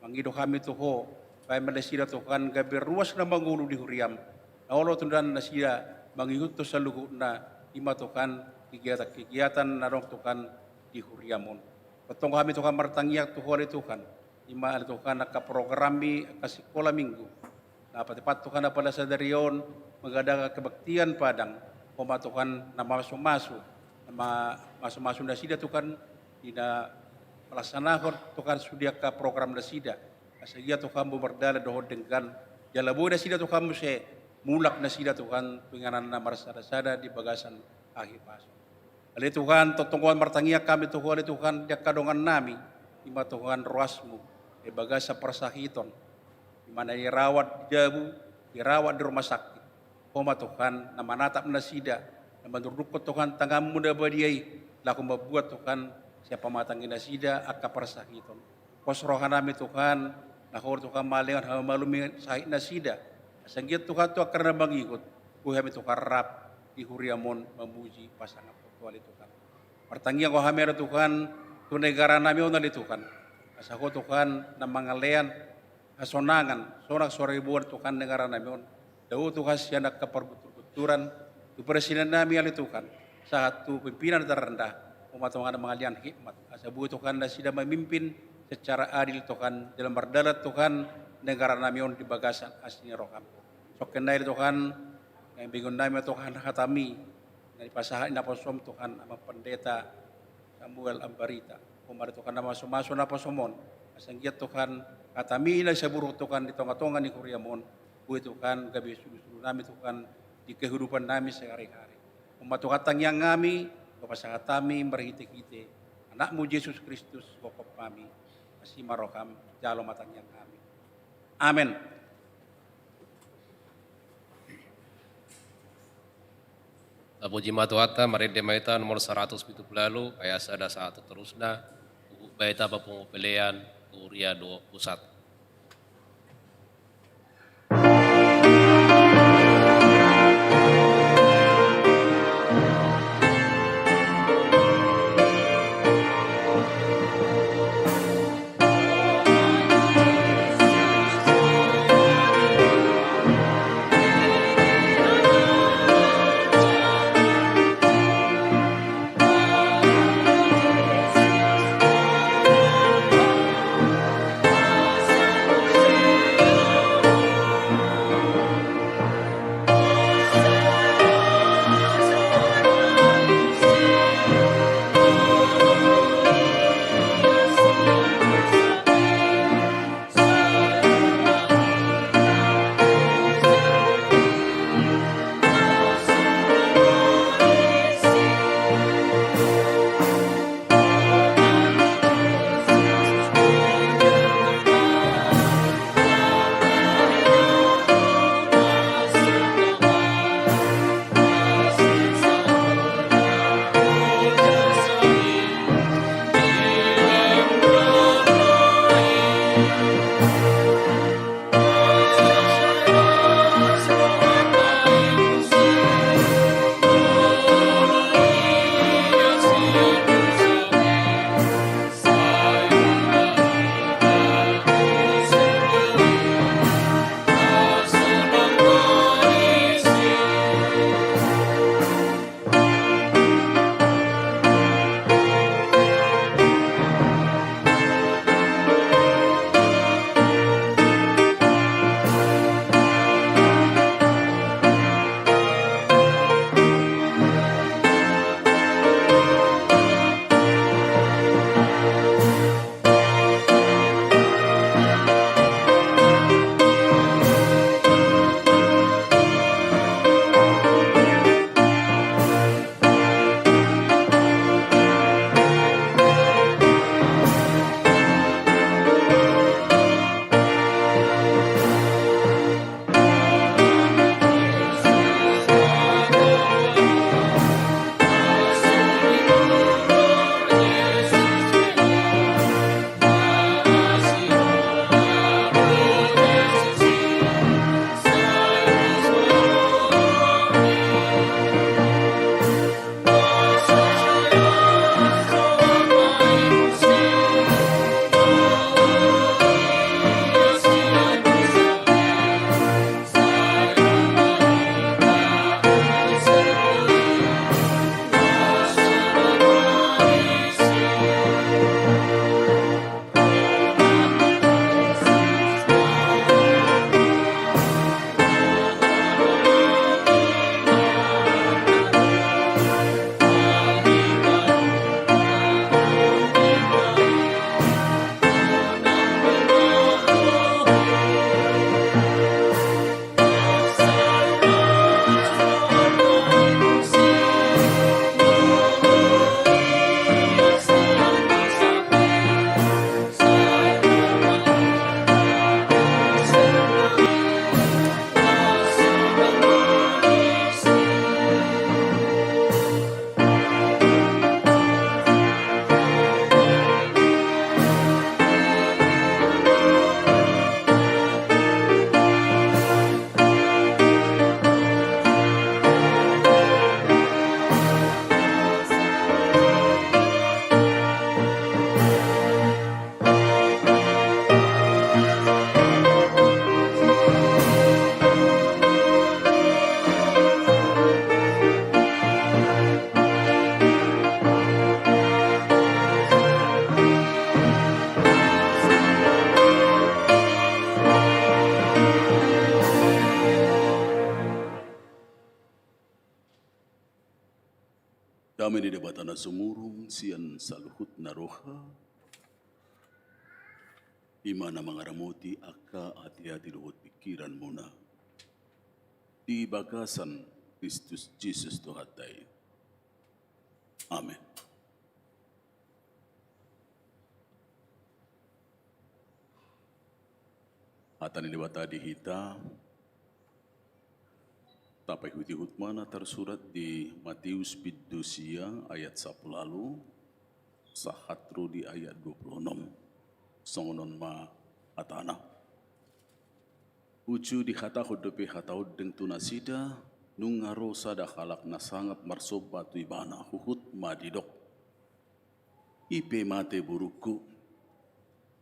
Mangido hami tu Ho, bahen ma nasida Tuhan, gabe ruas na mangolu di huriam. Na olo tu nasida mangihuthon saluhutna, i ma Tuhan, kegiatan-kegiatan na adong Tuhan di huriam on. Tongtong hami Tuhan martangiang tu Ho ale Tuhan. I ma ale Tuhan angka programmi, angka sikola minggu. Na patipat Tuhan apala sadari on, mangadakan kebaktian padang, Ho ma Tuhan na mamasu-masu, na ma-, masu-masu nasida Tuhan, di na palaksanahon Tuhan sude angka program nasida. Asa ia Tuhan boi mardalan dohot denggan, jala boi nasida Tuhan muse, mulak nasida Tuhan, tu inganan na marsada-sada di bagasan hahipason. Ale Tuhan, tongtong do martangiang hami tu Ho ale Tuhan, di angka dongannami, i ma Tuhan ruasmu, di bagasan parsahiton, i ma na dirawat di jabu, dirawat di rumah sakit. Ho ma Tuhan, na manatap nasida, na mandurdukkon Tuhan tanganmu na badia i, laho mambuat Tuhan, sian pamatangi nasida, angka parsahiton. Pos rohanami Tuhan, na Ho Tuhan mangalean hamalumon sahit nasida. Asa anggiat Tuhan tu angka na mangihut, boi hami Tuhan rap, di huriam on mamuji pasangap Ho ale Tuhan. Martangiang do hami ale Tuhan, tu negaranami on ale Tuhan. Asa Ho Tuhan, na mangalean hasonangan, sonang soriboan Tuhan negaranami on. Dao Tuhan sian angka parguntur-gunturan, tu presidennami ale Tuhan, sahat tu pimpinan terrendah, Ho ma Tuhan na mangalian hikmat, asa boi Tuhan nasida mamimpin secara adil Tuhan, dalam mardalan Tuhan, negara nami on di bagasan asi ni roham. Songon i Tuhan, na imbegonnami Tuhan hatami, na dipasahat ni naposom Tuhan, Amang Pendeta Samuel Ambarita. Ho ma Tuhan na mamasu-masu naposom on, asa anggiat Tuhan, hatami na siburuk Tuhan di tonga-tonga ni huriam on, boi Tuhan, gabe sulu-sulu nami Tuhan, di kehidupan nami sehari-hari. Ho ma Tuhan tangiang nami, hupasahat hami marhite-hite Anakmu Jesus Kristus, gokhon nami, asi ma roham, jalo ma tangiang nami. Amen. Tapuji ma Tuhanta, marende ma hita nomor saratus pitu pulu ualu, ayat sada sahat tu torusna, buku Baita Papungu Pelean, Huria dua puluh satu. Dame ni Debata na sumurung sian saluhut na roha, i ma na mangaramoti angka ateate dohot pingkiranmuna di bagasan Kristus Jesus Tuhanta i. Amen. Hata ni Debata di hita, tapaihutihut ma na tarsurat di Mateus bindu sia ayat sampulu ualu, sahat ro di ayat dua pulu onom. Songon on ma hatana. Uju dihatahon dope hata ondeng tu nasida, nunga ro sada halak na sangap marsomba tu ibana, huhut ma didok: I pe mate borungku,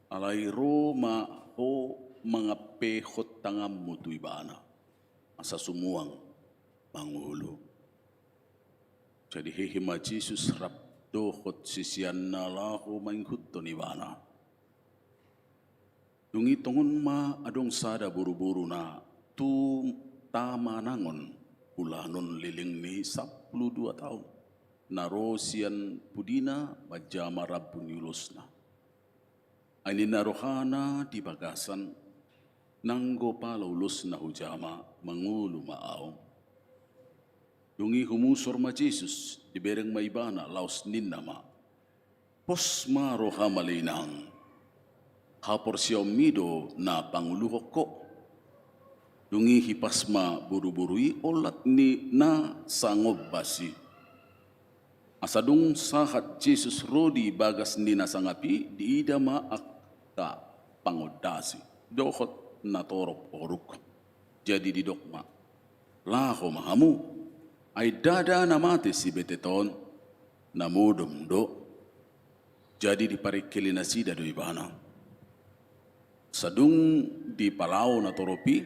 alai ro ma ho mangampehon tanganmu tu ibana, asa sumuang mangolu. Jadi hehe ma Jesus rap dohot siseanna laho mangihuthon ibana. Dung i tongon ma adong sada boruboru na tu tamanangon, ulanon leleng ni sampulu dua taon, na ro sian pudina manjama rambu ni ulosna. Ai ninna rohana di bagasan, nanggo pala ulosna hujama, mangolu ma ahu. Dung i humusor ma Jesus, dibereng ma ibana, laos ninna ma: Pos ma roham ale inang, haporseaonmi do na pangoluhon ho. Dung i hipas ma boruboru i olat ni na sangombas i. Asa dung sahat Jesus ro di bagas ni na sangap i, diida ma angka pangondasi dohot natorop oruk. Jadi didok ma: Laho ma hamu, ai ndada na mate si betet on, na modom do. Jadi diparingkili nasida do ibana. Sadung dipalaho natorop i,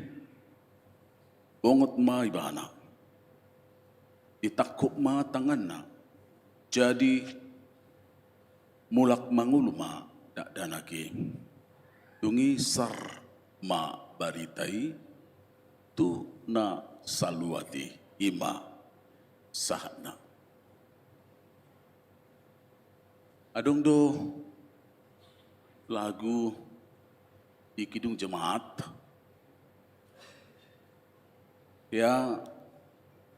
bongot ma ibana. Ditangkup ma tanganna. Jadi mulak mangolu ma dakdanak i. Dung i sar ma barita i tu na saluat i, i ma sahatna. Adong do lagu di Kidung Jemaat, ya,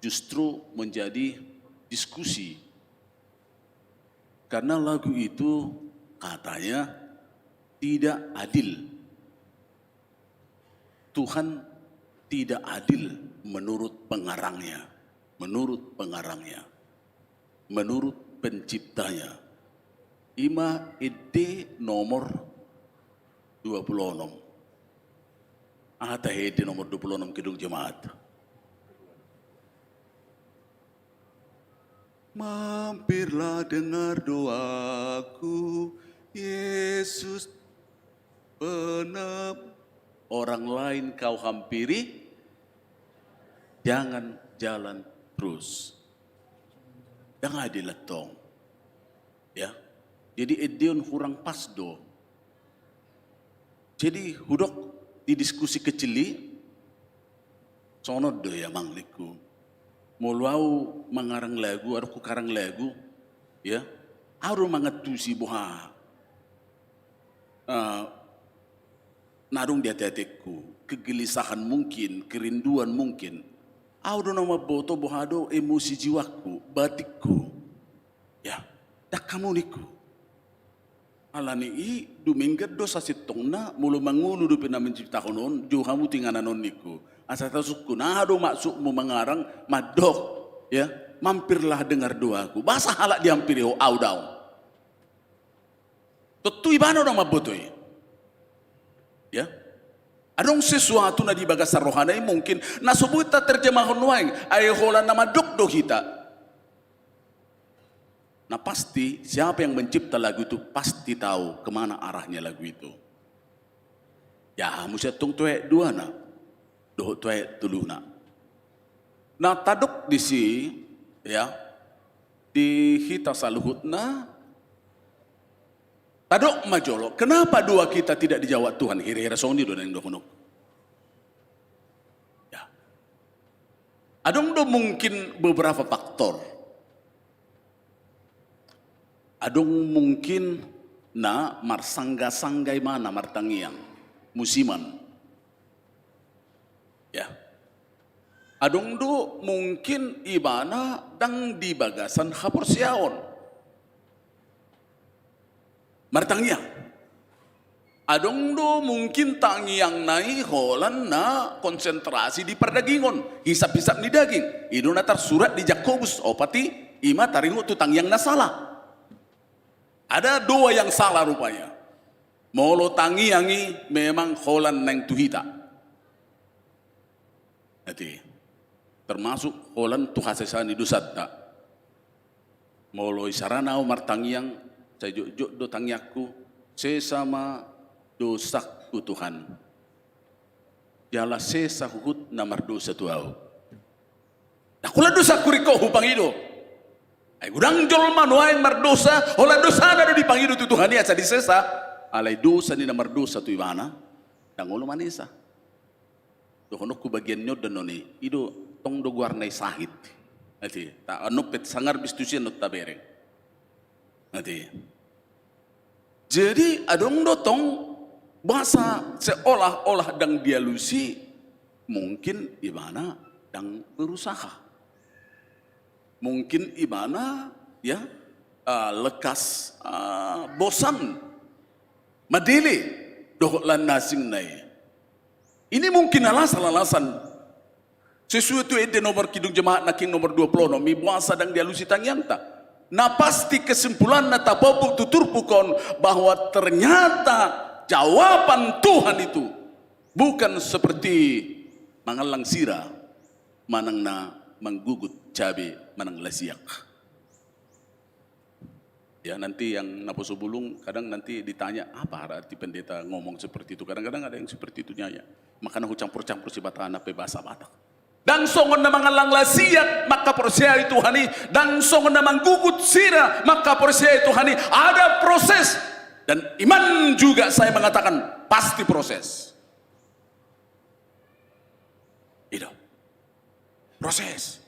justru menjadi diskusi. Karena lagu itu katanya tidak adil. Tuhan tidak adil menurut pengarangnya, menurut pengarangnya, menurut penciptanya. I ma ende nomor dua pulu onom. Aha tahe ende nomor dua pulu onom, Kidung Jemaat? Mampirlah dengar doaku, Yesus penem-, orang lain kau hampiri, jangan jalan terus. Ndang adil antong. Ya. Jadi ende on hurang pas do. Jadi hudok di diskusi kecil i, songon on do ya, Mang, ningku. Molo ahu mangarang lagu, adong hukarang lagu, ya, ahu do mangantusi boha, eh, na adong di ateatengku, kegelisahan mungkin, kerinduan mungkin. Ahu do na mamboto boha do emosi jiwaku, batingku. Ya, ndang hamu, ningku. Alani i dumenggan do sasintongna, molo mangolu dope na menciptahon on, jou hamu tu inganan on, ningku. Asa tasungkun, aha do maksudmu mangarang, mandok, ya, mampirlah dengar doaku. Boasa halak dihampiri ho, ahu daong? Tontu ibana do na mamboto i. Ya. Adong sesuatu na di bagasan rohana i mungkin na so boi taterjemahon nuaeng, ai holan na mandok do hita. Na pasti, siapa yang mencipta lagu itu pasti tahu kemana arahnya lagu itu. Ya, muse tong tu ayat duana dohot tu ayat toluna. Na tadok disi, ya, di hita saluhutna, tadok ma jolo, kenapa doa kita tidak dijawab Tuhan? Hira-hira songon i do naeng dohononku. Ya. Adong do mungkin beberapa faktor. Adong mungkin na marsangga-sangga ibana martangiang, musiman. Ya. Adong do mungkin ibana ndang di bagasan haporseaon martangiang. Adong do mungkin tangiangna i holan na konsentrasi di pardagingon, hisap-hisap ni daging. I do na tarsurat di Jakobus opat i, i ma taringot tu tangiang na sala. Ada dua yang salah rupanya. Molo tangiang i memang holan naeng tu hita. Jadi, termasuk holan tu hasesaan ni dosanta. Molo isarana au martangiang, sai jotjot do tangiangku, sesa ma dosangku Tuhan. Jala sesa huhut na mardosa tu au. Ndang holan dosangku ringkot hupangido. Ai godang jolma nuaeng mardosa, holan dosana do dipangido tu Tuhan i asa disesa. Alai dosa ni na mardosa tu ibana, ndang olo manesa. Dohononku bagian ni on do annon i, i do tong do goarna i sahit. Ate, ta annon pe sangarbis tusi annon tabereng. Ate. Jadi adong do tong boasa seolah-olah ndang dialusi, mungkin ibana ndang berusaha. Mungkin ibana, ya, ah, lekas, ah, bosan, madele dohot lan na asing na i. Ini mungkin alasan-alasan. Sesuai tu ende nomor Kidung Jemaat Nangkin nomor dua puluh onom, i boasa ndang dialusi tangiangta. Na pasti kesimpulanna tapaupuk tu turpuk on bahwa ternyata jawaban Tuhan itu bukan seperti mangallang sira manang na manggugut cabe manang lasiak. Ya, nanti yang naposo bulung kadang nanti ditanya, "Apa arti pendeta ngomong seperti itu?" Kadang-kadang ada yang seperti itu nanya. Makana hucampur-campur si Batak na pe bahasa Batak. Ndang songon na mangallang lasiak mangkaporseai Tuhan i, ndang songon na manggugut sira mangkaporseai Tuhan i, ada proses. Dan iman juga saya mengatakan pasti proses. Itu. Proses.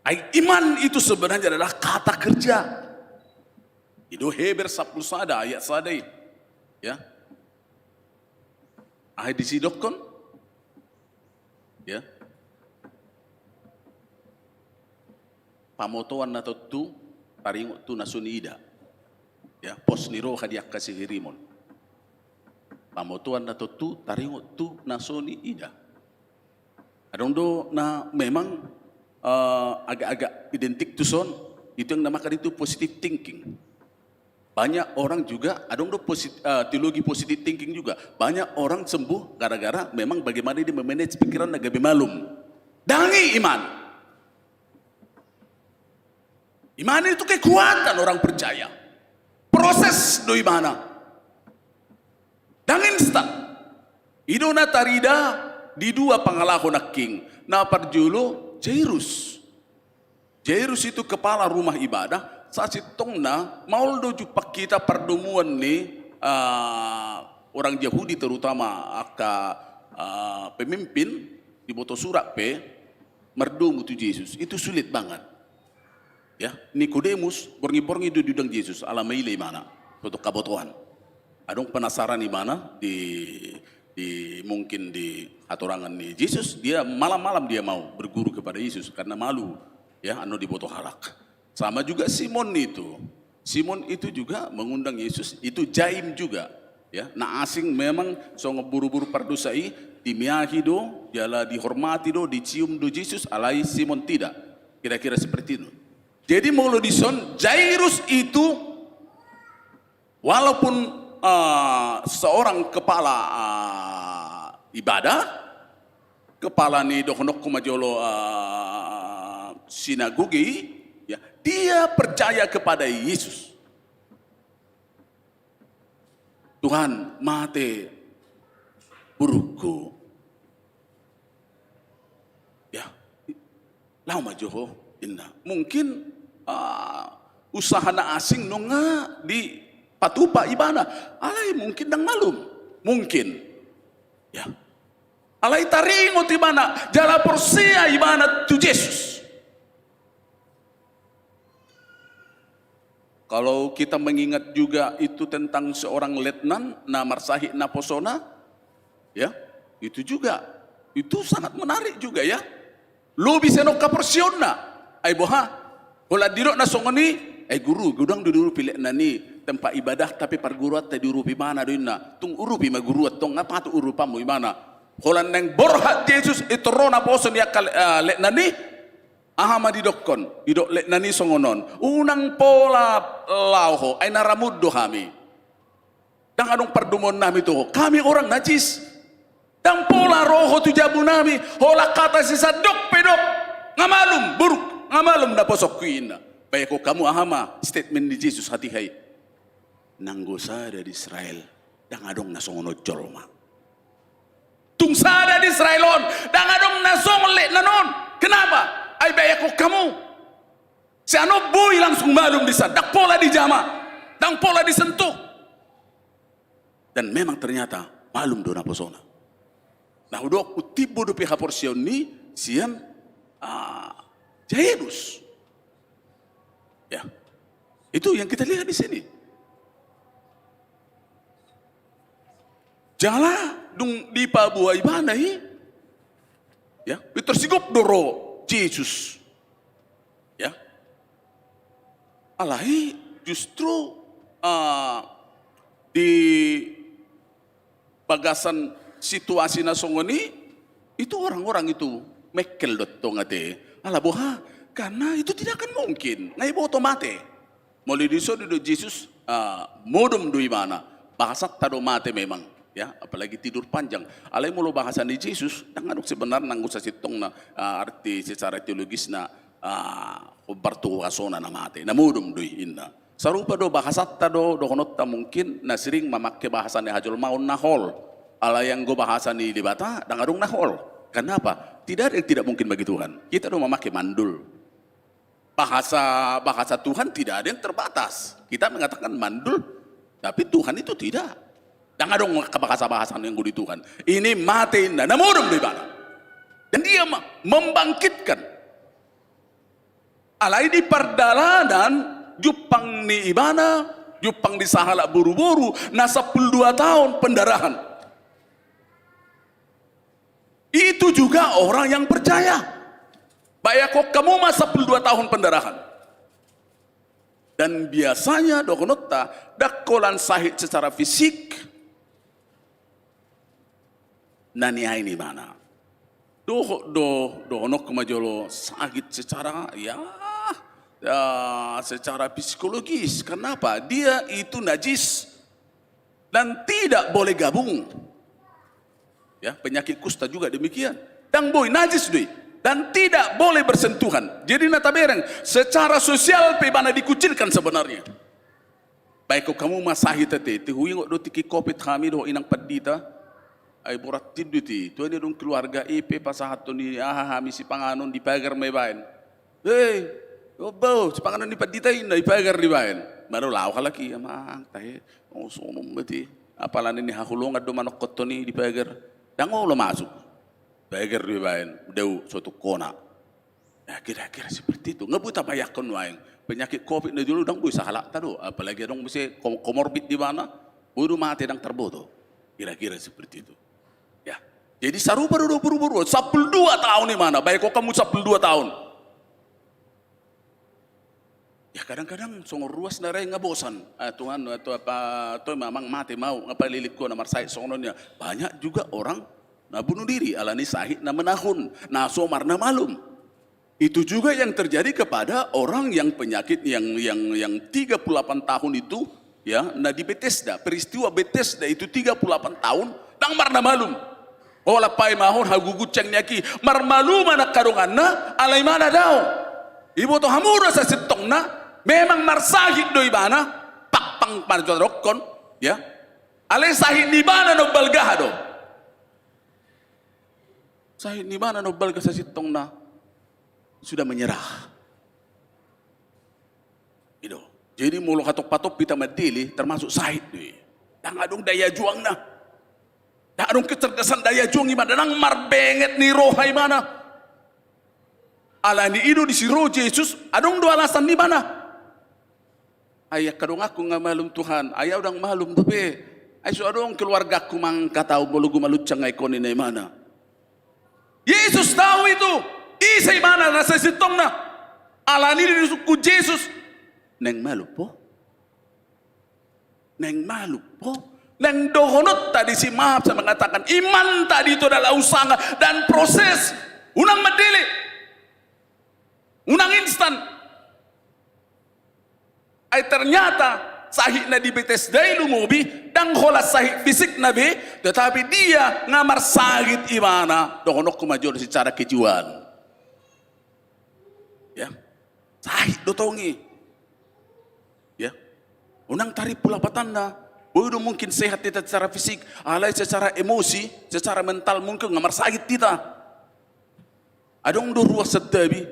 Ai iman itu sebenarnya adalah kata kerja. I do Heber sampulu sada ayat sada i. Ya. Aha disi didokkon? Ya. Pamotoan na tontu taringot tu na so niida. Ya, pos ni roha di angka sihirimon. Pamotoan na tontu taringot tu na so niida. Adong do na memang, eh, agak-agak identik tu son, itu yang namakan itu positive thinking. Banyak orang juga, adong do posit-, eh, teologi positive thinking juga. Banyak orang sembuh gara-gara memang bagaimana dia memanage pikiran na gabe malum. Ndang i iman. Iman itu kekuatan orang percaya. Proses do ibana. Ndang instan. I do na tarida di dua pangalaho nangkin. Na parjolo Jairus. Jairus itu kepala rumah ibadah, sasintongna maol do jumpang hita pardomuan ni, ah, orang Jahudi, terutama angka, ah, pemimpin, diboto surat pe, mardomu tu Jesus. Itu sulit banget. Ya, Nikodemus borngin-borngin do diundang Jesus, ala maila ibana, boto habotoan. Adong penasaran ibana di, di, mungkin di hatorangan ni Jesus, dia malam-malam dia mau berguru kepada Yesus karena malu, ya, annon diboto halak. Sama juga Simon itu. Simon itu juga mengundang Yesus, itu jaim juga. Ya, na asing memang songon boru-boru pardosa i, dimiahi do, jala dihormati do, dicium do Jesus, alai Simon tidak. Kira-kira seperti itu. Jadi molo dison, Jairus itu walaupun, eh, seorang kepala, eh, ibadah, kepala ni dohononku ma jolo, eh, sinagoge i, ya, dia percaya kepada Yesus. Tuhan, mate borungku. Ya, laho ma jo ho, inna. Mungkin, ah, usaha na asing nunga dipatupa ibana. Alai mungkin ndang malum. Mungkin. Ya. Alai taringot ibana, jala porsea ibana tu Jesus. Kalau kita mengingat juga itu tentang seorang letnan na marsahit naposona, ya, itu juga, itu sangat menarik juga, ya. Lobi sian on haporseaonna. Ai boha? Holan didok na songon i, ai guru, godang do diurupi letnan i tempat ibadahta, pe parguruanta diurupi ibana do inna. Tung urupi ma guru antong, nga patut urupanmu ibana. Holan naeng borhat Jesus, i tor ro naposo ni angka, eh, letnan i. Aha ma didokkon? Didok letnan i songon on: Unang pola laho ho, ai na ramun do hami. Ndang adong pardomuan nami tu ho. Kami orang najis. Ndang pola ro ho tu jabu nami, holan hata sisandok pe didok, nga malum, buruk, nga malum naposongku i, inna. Baen hamu, aha ma statement ni Jesus hatiha i? Nanggo sada di Israel, ndang adong na songon on jolma. Tung sada di Israel on, ndang adong na songon letnan on. Kenapa? Ai baen hamu, sian on boi langsung malum disi, ndang pola dijama, ndang pola disentuh. Dan memang ternyata malum do naposona. Na hudok, untimbo dope haporseaon ni sian, ah, Jairus. Ya. Itu yang kita lihat di sini. Jala dung dipaboa ibana i, ya, pintor sigop do ro Jesus. Ya. Alai justru, ah, di bagasan situasi na songon i, itu orang-orang itu mekkel do tong ate. Ala boha? Karena itu tidak akan mungkin. Nga iboto mate. Molo dison didok Jesus, ah, modom do ibana. Bahasanta do mate memang. Ya, apalagi tidur panjang. Alai molo bahasa ni Jesus, ndang adong sebenarna anggo sasintongna, ah, arti secara teologisna, ah, hombar tu huasona na mate. Na modom do i, inna. Sarupa do bahasanta do, dohononta mungkin na sering mamangke bahasa ni hajolmaon na hol. Alai anggo bahasa ni Debata, ndang adong na hol. Karena apa? Tidak ada yang tidak mungkin bagi Tuhan. Kita do mamangke mandul. Bahasa, bahasa Tuhan tidak ada yang terbatas. Kita mengatakan mandul, tapi Tuhan itu tidak. Ndang adong bahasa-bahasa na anggo di Tuhan. Ini mate, inna, na modom do ibana. Dan dia ma-, membangkitkan. Alai di pardalanan, jumpang ni ibana, jumpang di sahalak boru-boru, na sampulu dua taon pendarahan. Itu juga orang yang percaya. Baen hamu ma sampulu dua taon pendarahan. Dan biasanya dohononta, ndang holan sahit secara fisik, na niain ibana. Dohot do, dohononku ma jolo sahit secara, ya, ya, secara psikologis. Kenapa? Dia itu najis dan tidak boleh gabung. Ya, penyakit kusta juga demikian. Ndang boi, najis do i. Dan tidak boleh bersentuhan. Jadi na tabereng, secara sosial pe ibana dikucilkan sebenarnya. Baen hamu ma sahit ate, ate huingot do tingki covid hami dohot inang pandita. Ai borat tindut i, tua ni adong keluarga i pe pasahathon i aha hami sipanganon, dipagar ma ibaen. Hei, oba, sipanganon ni pandita, inna, dipagar dibaen. Baru laho halak i, amang, tahe, oh, songon on ma ate. Apala na nihaholongan do manongkothon i dipagar. Ndang olo masuk. Pagar do ibaen, dao, so tung hona. Ya, kira-kira seperti itu. Nga boi tabayangkon nuaeng. Penyakit covid na jolo ndang boi sahalakta do. Apalagi adong muse ko-, komorbid di ibana. Boi do mate ndang tarboto. Kira-kira seperti itu. Ya. Jadi sarupa do dohot boru-boru on. Sampulu dua taon ibana. Baen hamu sampulu dua taon. Ya, kadang-kadang songon ruas na rae nga bosan. Ah, Tuhan, atau apa, atau memang mate mau, nga palilingkon na marsahit songon on, ya. Banyak juga orang na bunuh diri, alani sahit na menahun, na so marnamalum. Itu juga yang terjadi kepada orang yang penyakit yang, yang, yang tiga puluh delapan tahun itu, ya, na di Betesda, peristiwa Betesda itu tiga puluh delapan tahun, ndang marnamalum. Holan paima on haguguncang ni aki, marmalum anak kadonganna, alai ibana dao. Iboto hamu do sasintongna, memang marsahit do ibana, pangpang parjodokkon, ya. Alai sahit ni ibana na umbalga do. Sahit ni ibana na umbalga sasintongna sudah menyerah. I do. Jadi molo hatop-hatop hita mandele, termasuk sahit do i. Ndang adong daya juangna. Ndang adong kecerdasan daya juang ibana, ndang marbenget ni roha ibana. Alani i do disi ro Jesus, adong do alasan ni ibana. Ai angka donganku nga malum Tuhan, ai au ndang malum dope. Ai so adong keluargaku mangangkat au molo gumaluncang ai koni na imana. Yesus tahu itu. Ise imana na sasintongna? Alani i disungkun Jesus. Naeng malum ho. Naeng malum ho. Naeng dohonon tadi si maaf saya mengatakan iman tadi itu adalah usaha dan proses. Unang mandele. Unang instan. Ai ternyata sahit na di Betesda i lumobi, ndang holan sahit fisik na be, tetapi dia nga marsahit imana, dohononku ma jolo secara kejiwaan. Ya. Sahit do tong i. Ya. Unang tarimpu lapatanna. Boi do mungkin sehat hita secara fisik, alai secara emosi, secara mental mungkin nga marsahit hita. Adong do ruas santabi,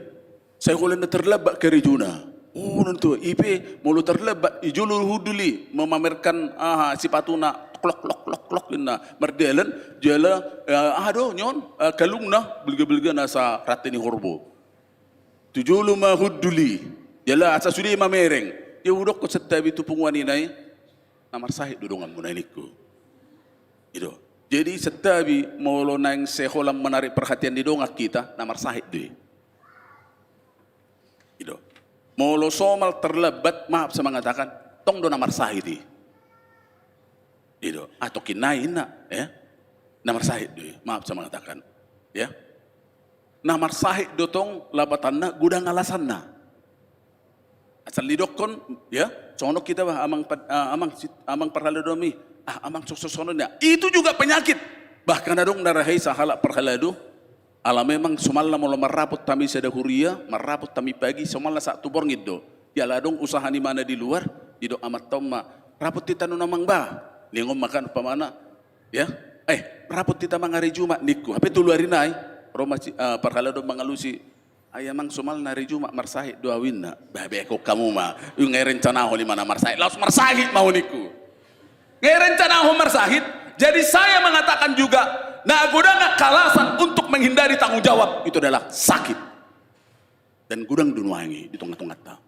sai holan na terlambat karejona. Oh, nontu, ipe molo terlambat, i jolo hundul i, memamerkan, aha, sipatuna, klok, klok, klok, klok, inna, mardalan, jala, eh, aha do, nyon, eh, kalungna, belga-belga nasa rante ni horbo. Tu jolo ma hundul i, jala asa sude mamereng. Dia hudokkon santabi tu punguan i nai, na marsahit do donganmuna i ningku. I do. Jadi santabi molo naeng sai holan menarik perhatian ni dongan hita, na marsahit do i. I do. Molo somal terlambat, maaf saya mengatakan, tong do na marsahit i. I do. Atau kinai inna, ya. Na marsahit do i, maaf saya mengatakan. Ya. Na marsahit do tong lapatanna godang alasanna. Asal didokkon, ya, songon on hita bah, amang pad-, ah, amang sit-, amang parhalado nami, ah, amang so-, so-, songon on ya. Itu juga penyakit. Bahkan adong na rahe i sahalak parhalado, ala memang somalna molo marrapot hami sada huria, marrapot hami pagi, somalna sahat tu borngin do. Jala adong usaha ni imana di luar, didok amanta on ma, rapot hita nuaeng amang bah. Ningon ma kan umpamana, ya, eh, rapot hita amang ari Jumat ningku. Hape tolu ari nai, ro ma si, ah, parhalado mangalusi. Ai amang somalna ari Jumat marsahit do au inna. Bah, beko hamu ma. Nga irencanahon imana marsahit. Laos marsahit ma au ningku. Nga irencanahon marsahit. Jadi saya mengatakan juga, na godang angka alasan untuk menghindari tanggung jawab itu adalah sakit. Dan godang do nuaeng i di tonga-tonganta.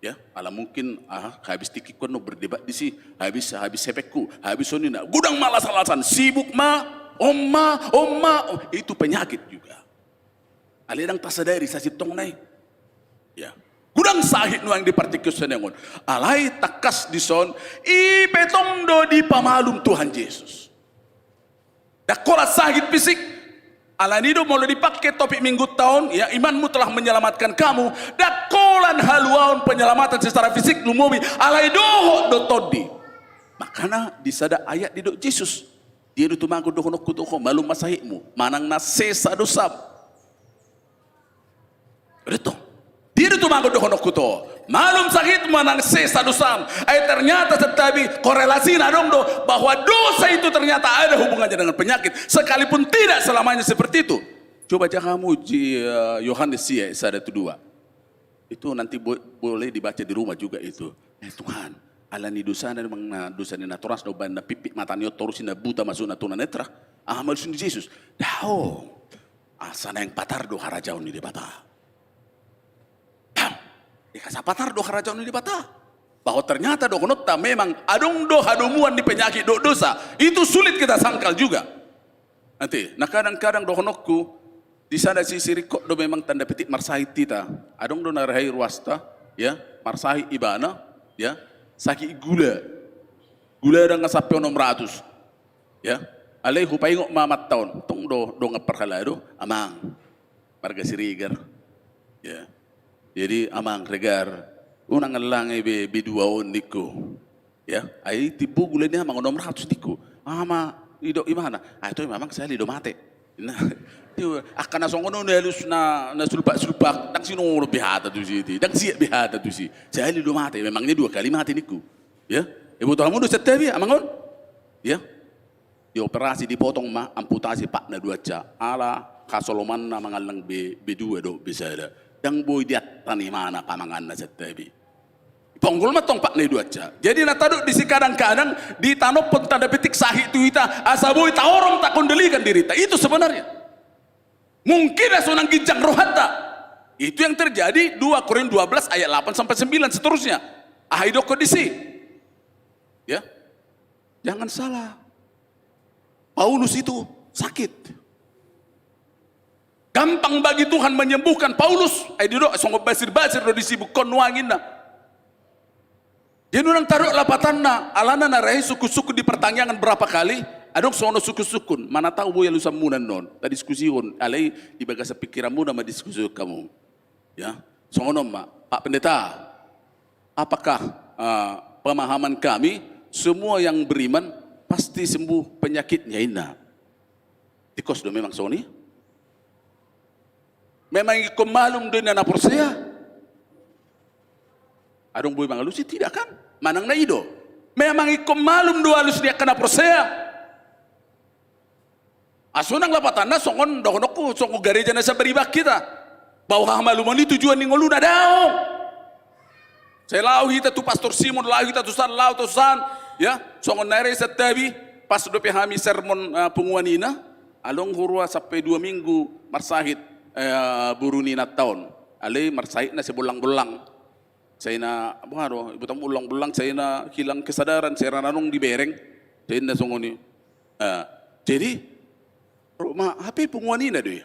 Ya, ala mungkin, ah, habis tingkingku annon berdebat disi, habis, habis hepengku, habis songon i na. Godang ma alasan-alasan, sibuk ma, on ma, on ma, on. Itu penyakit juga. Alai ndang tasadari sasintongna i. Ya. Godang sahit nuaeng di partingkian on. Alai tangkas dison, i pe tong do dipamalum Tuhan Jesus. Ndang holan sahit fisik. Alani do molo dipake topik minggunta on, ya, imanmu telah menyelamatkan kamu. Ndang holan haluaon penyelamatan secara fisik lumobi, alai dohot do tondi. Makana di sada ayat didok Jesus, dia do tumagon dohononku tu ho, malum ma sahitmu, manang na sesa dosam. Betul. Dia do tumagon dohononku tu ho, malum sahitmu manang sesa dosam. Ai ternyata santabi korelasina adong do bahwa dosa itu ternyata ada hubungannya dengan penyakit, sekalipun tidak selamanya seperti itu. Coba baca hamu di, eh, Yohanes sia, sada tu dua. Itu nanti bo-, boleh dibaca di rumah juga itu. Eh, Tuhan, alani dosana memang na, dosa ni natorasna umbahen na pimpit mata ni on torus i na buta masukna tu tunanetra. Aha maksud ni Jesus? Daong. Asa naeng patar do harajaon ni Debata. Daong. Asa patar do harajaon ni Debata. Bahwa ternyata dohononta memang adong do hadomuan ni penyakit dohot dosa. Itu sulit kita sangkal juga. Ate, na kadang-kadang dohononku, di sada sisi ringkot do memang tanda petik marsahit hita. Adong do na rahe i ruasta, ya, marsahit ibana, ya, sakit gula. Gula ndang sampe onom ratus. Ya, alai hupaingot ma amanta on, tong do dongan parhalado, amang. Marga Siregar. Ya. Jadi amang Regar, unang allangi be B dua on ningku. Ya, ai timbo gula ni amang onom ratus ningku. Aha ma didok ibana? Ai toe ma amang sahali do mate. Nah, angka na songon on alus na, na sulpak-sulpak, ndang sinolon be hata tusi, ndang siat be hata tusi. Sahali do mate, memangnya dua kali mate ningku. Ya, iboto hamu do santabi amang on. Ya. Dioperasi, dipotong ma, amputasi patna dua aca. Ala hasolomanna mangallang B, B dua dohot B sada. Ndang boi diattan imana pamanganna santabi. Ponggol ma tong patna i dua aca. Jadi na tadok disi kadang-kadang ditanophon tanda petik sahit tu hita asa boi taorong takondalikan dirita. Itu sebenarnya. Mungkin asa unang ginjang rohanta. Itu yang terjadi dua Korintus dua belas ayat delapan sampai sembilan seterusnya. Aha didokkon disi? Ya, jangan salah. Paulus itu sakit. Gampang bagi Tuhan menyembuhkan Paulus. Ai didok songon basir-basir do disibukkon nuaeng inna. Jadi unang tadok lapatanna, alana na rahe sungkun-sungkun di partangiangan berapa kali, adong songon sungkun-sungkun, mana tahu boi alusanmuna annon, tadiskusihon, alai di bagasan pikiranmuna ma diskusi hamu. Ya, songon on ma, Pak Pendeta, apakah, eh, pemahaman kami, semua yang beriman pasti sembuh penyakitnya, inna? Tingkos do memang songon i? Memang ingkon malum do inna na porsea? Adong boi mangalusi, tidak kan? Manang na i do. Memang ingkon malum do alus ni angka na porsea? Asa unang lapatanna songon dohononku, songon gareja na sambariban hita. Bahwa hamalumon i tujuan ni ngoluna, daong. Sai laho hita tu Pastor Simon, laho hita tu san, laho tu san. Ya, songon na ere santabi, pas dope hami sermon, eh, punguan ina, adong huroha sampe dua minggu marsahit, eh, boru ni inanta on. Alai marsahitna sai bollang-bollang. Sai na, boha do, iboto hamu bollang-bollang, sai na hilang kesadaran, sai na adong dibereng, sai na songon i. Eh, jadi, ro ma, hape punguan ina do i.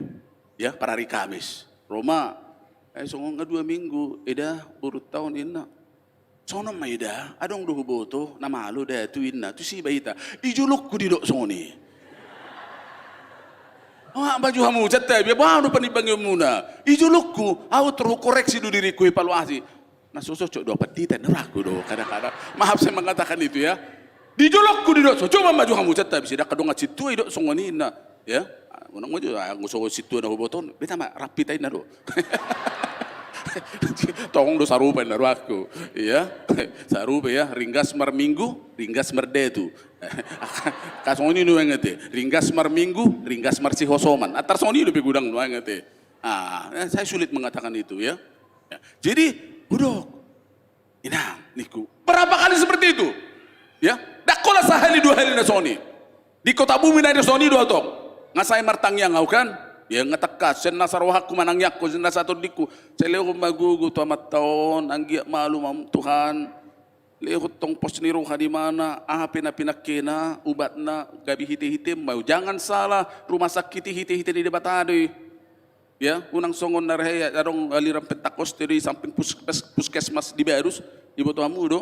Ya, par hari Kamis. Ro ma, eh, songon nga dua minggu, eda, borunta on, inna. Songon on ma, eda, adong do huboto, na malo datu, inna, tusi iba hita. Di jolongku didok songon i. Wah, baju hamu, santabi, boha do panimbangianmuna. Di jolongku, au tor hukoreksi do diringku, hupaluasi. Na so cocok do pandita, na ragu do, kadang-kadang. Maaf saya mengatakan itu ya. Di jolongku didok, so, coba maju hamu, santabi, sai dang adong sintua didok songon i, inna. Ya, unang maju, ah, anggo songon sintua na huboto on, beta ma, rapi ta, inna do. Tong do sarupa, inna rohangku. Iya, sarupa ya, ringgas marminggu, ringgas mardatu. Ka songon i nuaeng ate, ringgas marminggu, ringgas marsihosoman. Antar songon i dope godang nuaeng ate. Ah, eh, saya sulit mengatakan itu ya. Ya. Jadi, hudok. Inang, ningku. Berapa kali seperti itu? Ya, dang holan sahali dua hali na songon i. Di Kota Bumi na songon i do au tong. Nga sai martangiang au kan? Ya, nga tangkas, sian nasa rohangku manangiangkon, sian nasa tondingku. Sai lehon ma gogo tu Amanta on, anggiat malum ma Tuhan. Lehon tong pos ni roha di mana, aha pe na pinangkena, ubatna, gabe hite-hite ma. Jangan salah, rumah sakit i hite-hite ni Debata do i. Ya, unang songon na rahe, adong aliran Pentakoste do i samping pus-, pes-, puskesmas di Barus, diboto hamu do.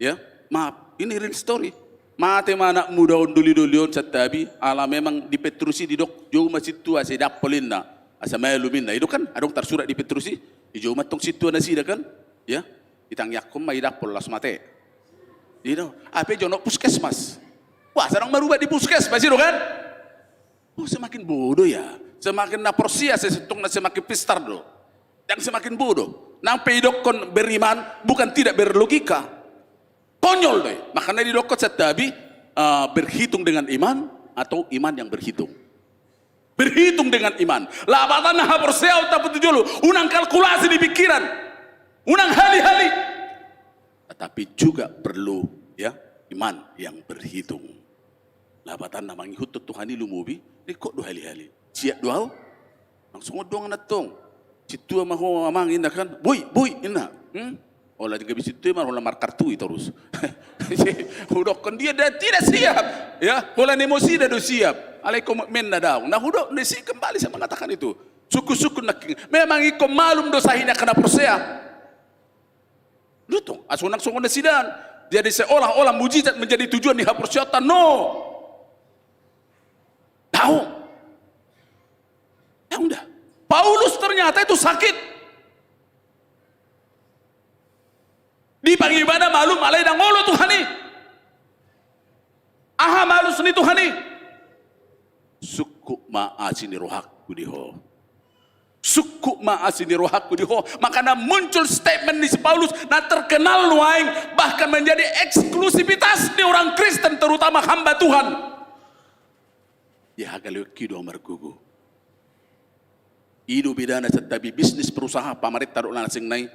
Ya, maaf, ini real story. Mate ma anak muda on doli-doli on santabi, ala memang di Petrus i didok, jou ma sintua, sai dampol inna. Asa malum inna. I do kan, adong tarsurat di Petrus i, dijou ma tong sintua nasida kan. Ya, ditangiangkon ma, didampol, laos mate. I do, hape jonok puskesmas. Wah, sai dang marubat di puskesmas, i do kan? Oh, semakin bodoh ya. Semakin na porsea, sai sintongna semakin pistar do. Dang semakin bodoh. Nang pe didokkon beriman, bukan tidak berlogika. Konyol do i. Makana didokkon santabi, eh, berhitung dengan iman atau iman yang berhitung. Berhitung dengan iman. Lapatanna haporseaon tapu tu jolo. Unang kalkulasi di pikiran. Unang hali-hali. Tetapi juga perlu, ya, iman yang berhitung. Lapatanna mangihuthon Tuhan i lumobi, ringkot do hali-hali. Siap do au? Nang songon dongan antong. Sintua ma ho amang inna kan. Boi, boi inna. Hmm? Holan gabe sintua ma, holan markartu i torus. Hudokkon dia, dia tidak siap. Ya, holan emosina do siap. Alai komitmenna daong. Nah, hudok, disi kembali saya mengatakan itu. Sungkun-sungkun nangkin. Memang ingkon malum do sahali ni angka na porsea. Dutong, asa unang songon nasida. Jadi seolah-olah mujizat menjadi tujuan di haporseaonta. No. Daong. Daong da. Paulus ternyata itu sakit. Di pangibana malum alai dang olo Tuhan i. Aha ma alus ni Tuhan i? Sungkun ma asi ni rohangku di ho. Sungkun ma asi ni rohangku di ho. Makana muncul statement ni si Paulus na terkenal nuaeng, bahkan menjadi eksklusivitas di orang Kristen, terutama hamba Tuhan. Ia hagaleonki do au margogo. I do bedana santabi bisnis, perusahaan, pamarenta dohot na asingna i,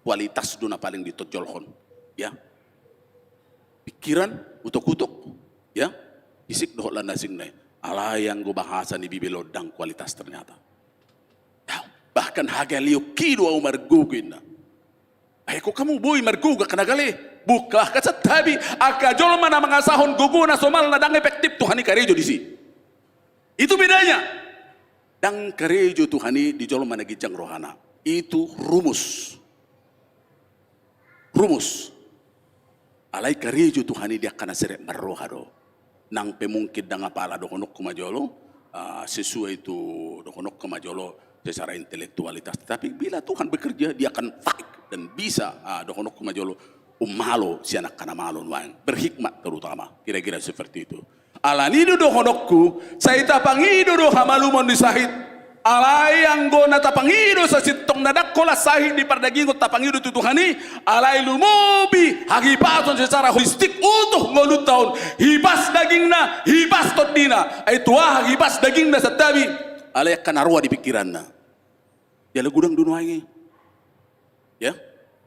kualitas do na paling ditonjolhon. Ya. Pikiran, utok-utok, ya. Fisik dohot na asingna i. Alai anggo bahasa ni Bibel on dang kualitas ternyata. Ya. Bahkan hagaleonki do au margogo inna. Ai anggo hamu boi margogo angka na gale, bungka angka santabi, angka jolma na mangasahon gogona somalna ndang efektif Tuhan i karejo disi. Itu bedanya. Ndang karejo Tuhan i di jolma na ginjang rohana. Itu rumus. Rumus. Alai karejo Tuhan i di angka na serep marroha do. Nang pe mungkin ndang apala dohononku ma jolo, ah, sesuai tu dohononku ma jolo secara intelektualitas. Tetapi bila Tuhan bekerja, Dia akan fight dan bisa, ah, dohononku ma jolo, ummalo sian angka na malo nuaeng. Berhikmat terutama. Kira-kira seperti itu. Alani i do dohononku, sai tapangido do hamalumon ni sahit. Alai anggo na tapangido sasintongna ndang holan sahit ni pardagingon tapangido tu Tuhan i, alai lumobi hahipason secara holistik utuh ngolunta on, hipas dagingna, hipas tondina. Ai tu aha hipas dagingna santabi? Alai angka na roa di pingkiranna. Jala godang do nuaeng i. Ya.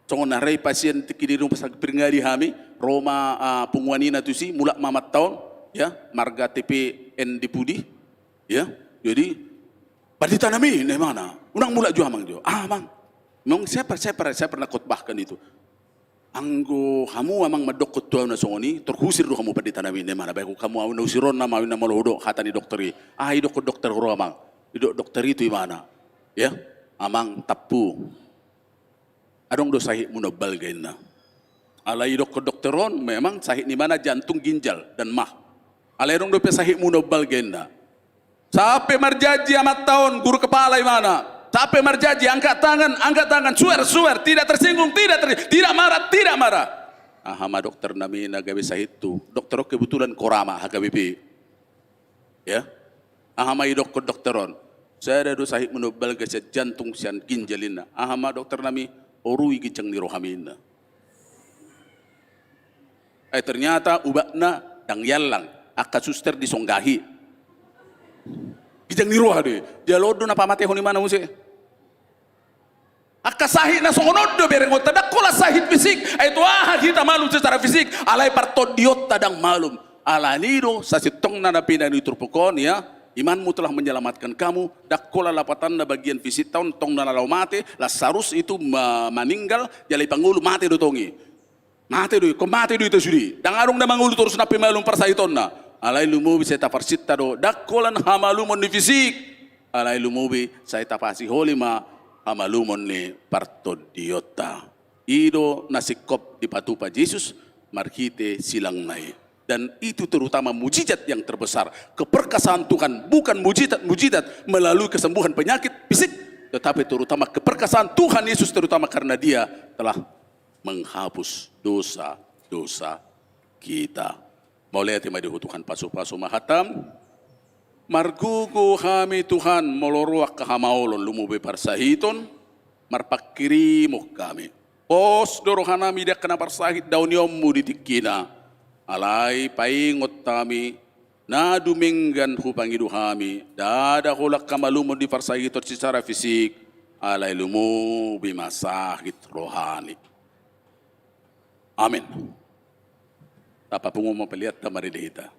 Songon na ro i pasien tingki di rumah sakit Pringadi hami, ro ma, ah, punguan ina tusi, mulak ma amanta on, ya, marga T P N di pudi, ya. Jadi, "Pandita nami," ninna imana, "unang mulak jo, Amang, jo." "Ah, Amang." Memang saya per-, saya per-, saya pernah khotbahkan itu. "Anggo hamu, Amang, mandokkon tu ahu na songon i, terusir do hamu, Pandita nami," ninna imana. "Baen hamu ahu na usironna ma ahu," ninna molo hudok hata ni dokter i. "Ah, idokkon dokter, ro, Amang." Idok dokter i tu imana. Ya, "Amang, tampu. Adong do sahitmu na umbalga," ninna. Alai idokkon dokter on, memang sahit ni imana jantung, ginjal, dan mah. Alai adong dope sahitmu na umbalga, ninna. Sampe marjanji amanta on, guru kepala imana. Sampe marjanji, angkat tangan, angkat tangan, swear, swear, tidak tersinggung, tidak ter-, tidak marah, tidak marah. "Aha ma, dokter nami, na gabe sahithu?" Dokter on kebetulan Korama, H K B P. Ya. "Aha ma," idokkon dokter on. "Sada do sahitmu na umbalga sian jantung, sian ginjal," ninna. "Aha ma, dokter nami?" "Urui ginjang ni rohami," ninna. Eh, ternyata ubatna ndang iallang, angka suster disonggahi. Ginjang ni roha do i. Jala on do na pamatehon imana muse. Angka sahit na songon on do berengonta, ndang holan sahit fisik. Ai tu aha hita malum secara fisik, alai partondionta ndang malum. Alani i do sasintongna na pinangido turpuk on, ya, "Imanmu telah menyelamatkan kamu." Ndang holan lapatanna bagian fisikta on, tong na laho mate, Lazarus itu ma-, meninggal, jala ipangolu, mate do tong i. Mate do i, ingkon mate do hita sude. Ndang adong na mangolu torus nang pe malum parsahitonna. Alai lumobi sai taparsinta do, ndang holan hamalumon ni fisik. Alai lumobi sai tapasihol i ma hamalumon ni partondionta. I do na singkop dipatupa Jesus marhite silangna i. Dan itu terutama mujizat yang terbesar. Keperkasaan Tuhan, bukan mujizat-mujizat melalui kesembuhan penyakit fisik, tetapi terutama keperkasaan Tuhan Yesus, terutama karena Dia telah menghapus dosa-dosa kita. Mauliate ma di Ho Tuhan, pasupasu ma hatam. Margogo hami Tuhan, molo ro angka hamaolon, lumobi parsahiton, marpanghirimon hami. Pos do rohanami di angka na parsahit daonionmu di tingkina. Alai paingot hami, na dumenggan hupangido hami, ndada holan hamalumon di parsahiton secara fisik, alai lumobi ma sahit rohani. Amen. Tapapungu ma peleanta, marende hita.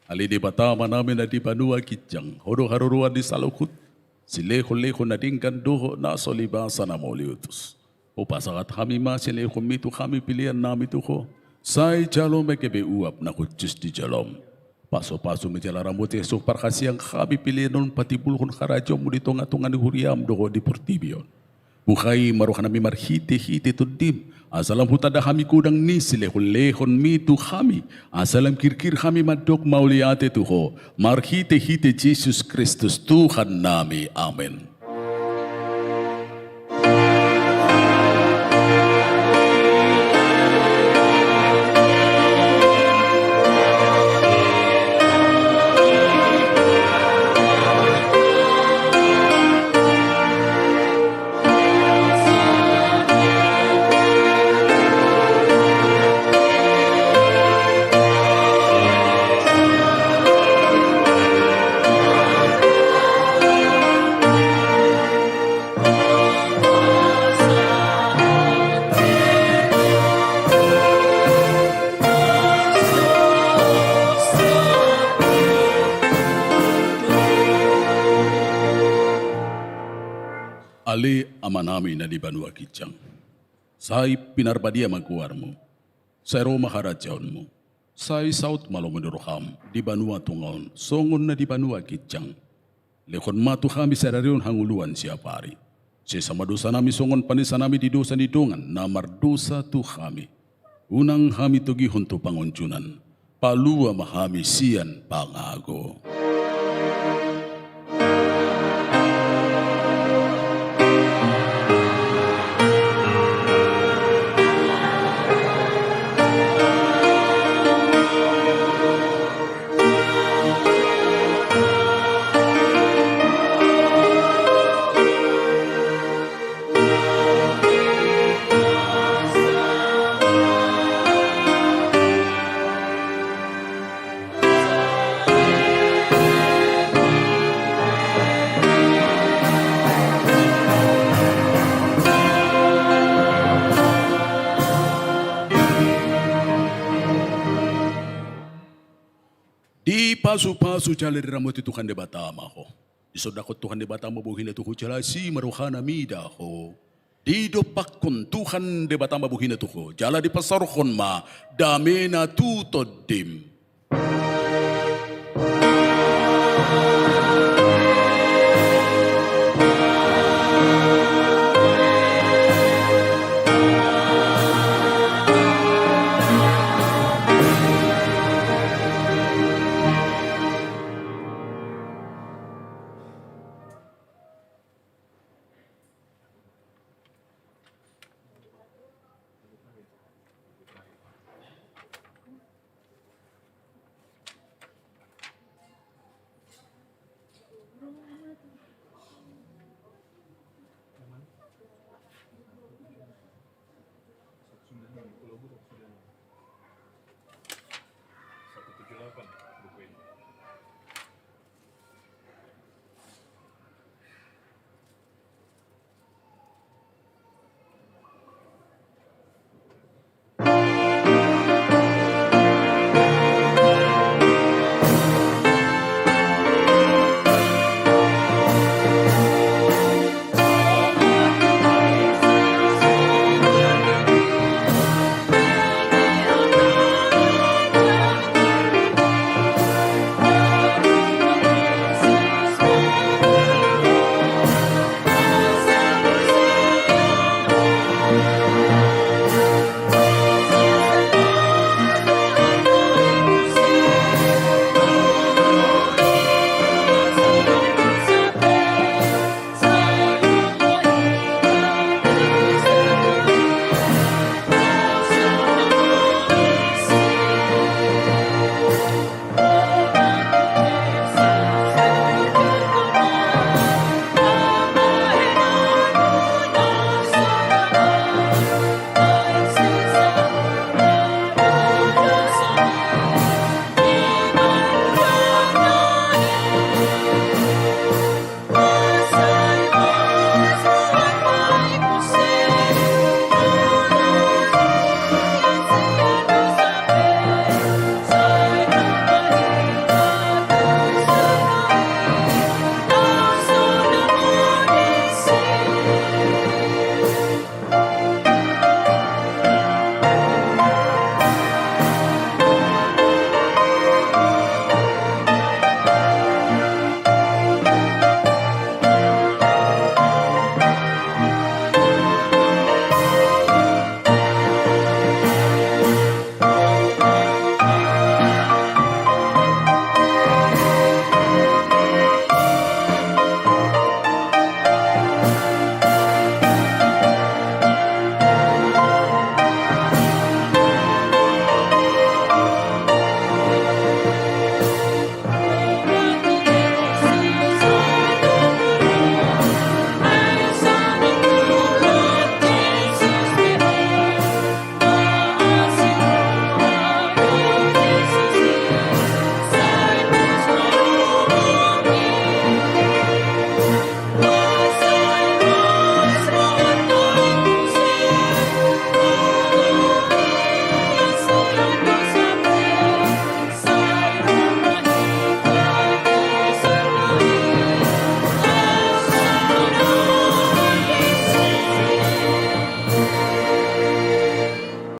Ale Debata Amanami na di banua ginjang, Ho do haroroan ni saluhut silehonlehon na denggan dohot na so libasa na mauliutus. Hupasahat hami ma silehonmi tu hami peleannami tu Ho. Sai jalo ma gabe uap na hushus di jolom. Pasupasu ma jala ramoti asa parhaseang hami pelean on patimbulhon harajaonmu di tongatonga ni huriam dohot di portibi on. Buhai ma rohanami marhitehite Tondim, asa lam hutanda hami godang ni silehonlehonmi tu hami, asa lam girgir hami mandok mauliate tu Ho, marhitehite Jesus Kristus Tuhannami. Amen. Ale Amanami na di banua ginjang, sai pinarbadia ma goarmu, sai ro ma harajaonmu, sai saut ma lomo ni roham di banua tonga on songon na di banua ginjang. Lehon ma tu hami sadari on hangoluan siapari. Sesa ma dosanami songon panesanami di dosa ni dongan na mardosa tu hami. Unang hami togihon tu pangunjunan, palua ma hami sian pangago. Dipasupasu jala diramoti Tuhan Debata ma ho. Disondangkon Tuhan Debata ma bohina tu ho jala asi ma rohana mida ho. Didompakkon Tuhan Debata ma bohina tu ho jala dipasaorhon ma damena tu tondim.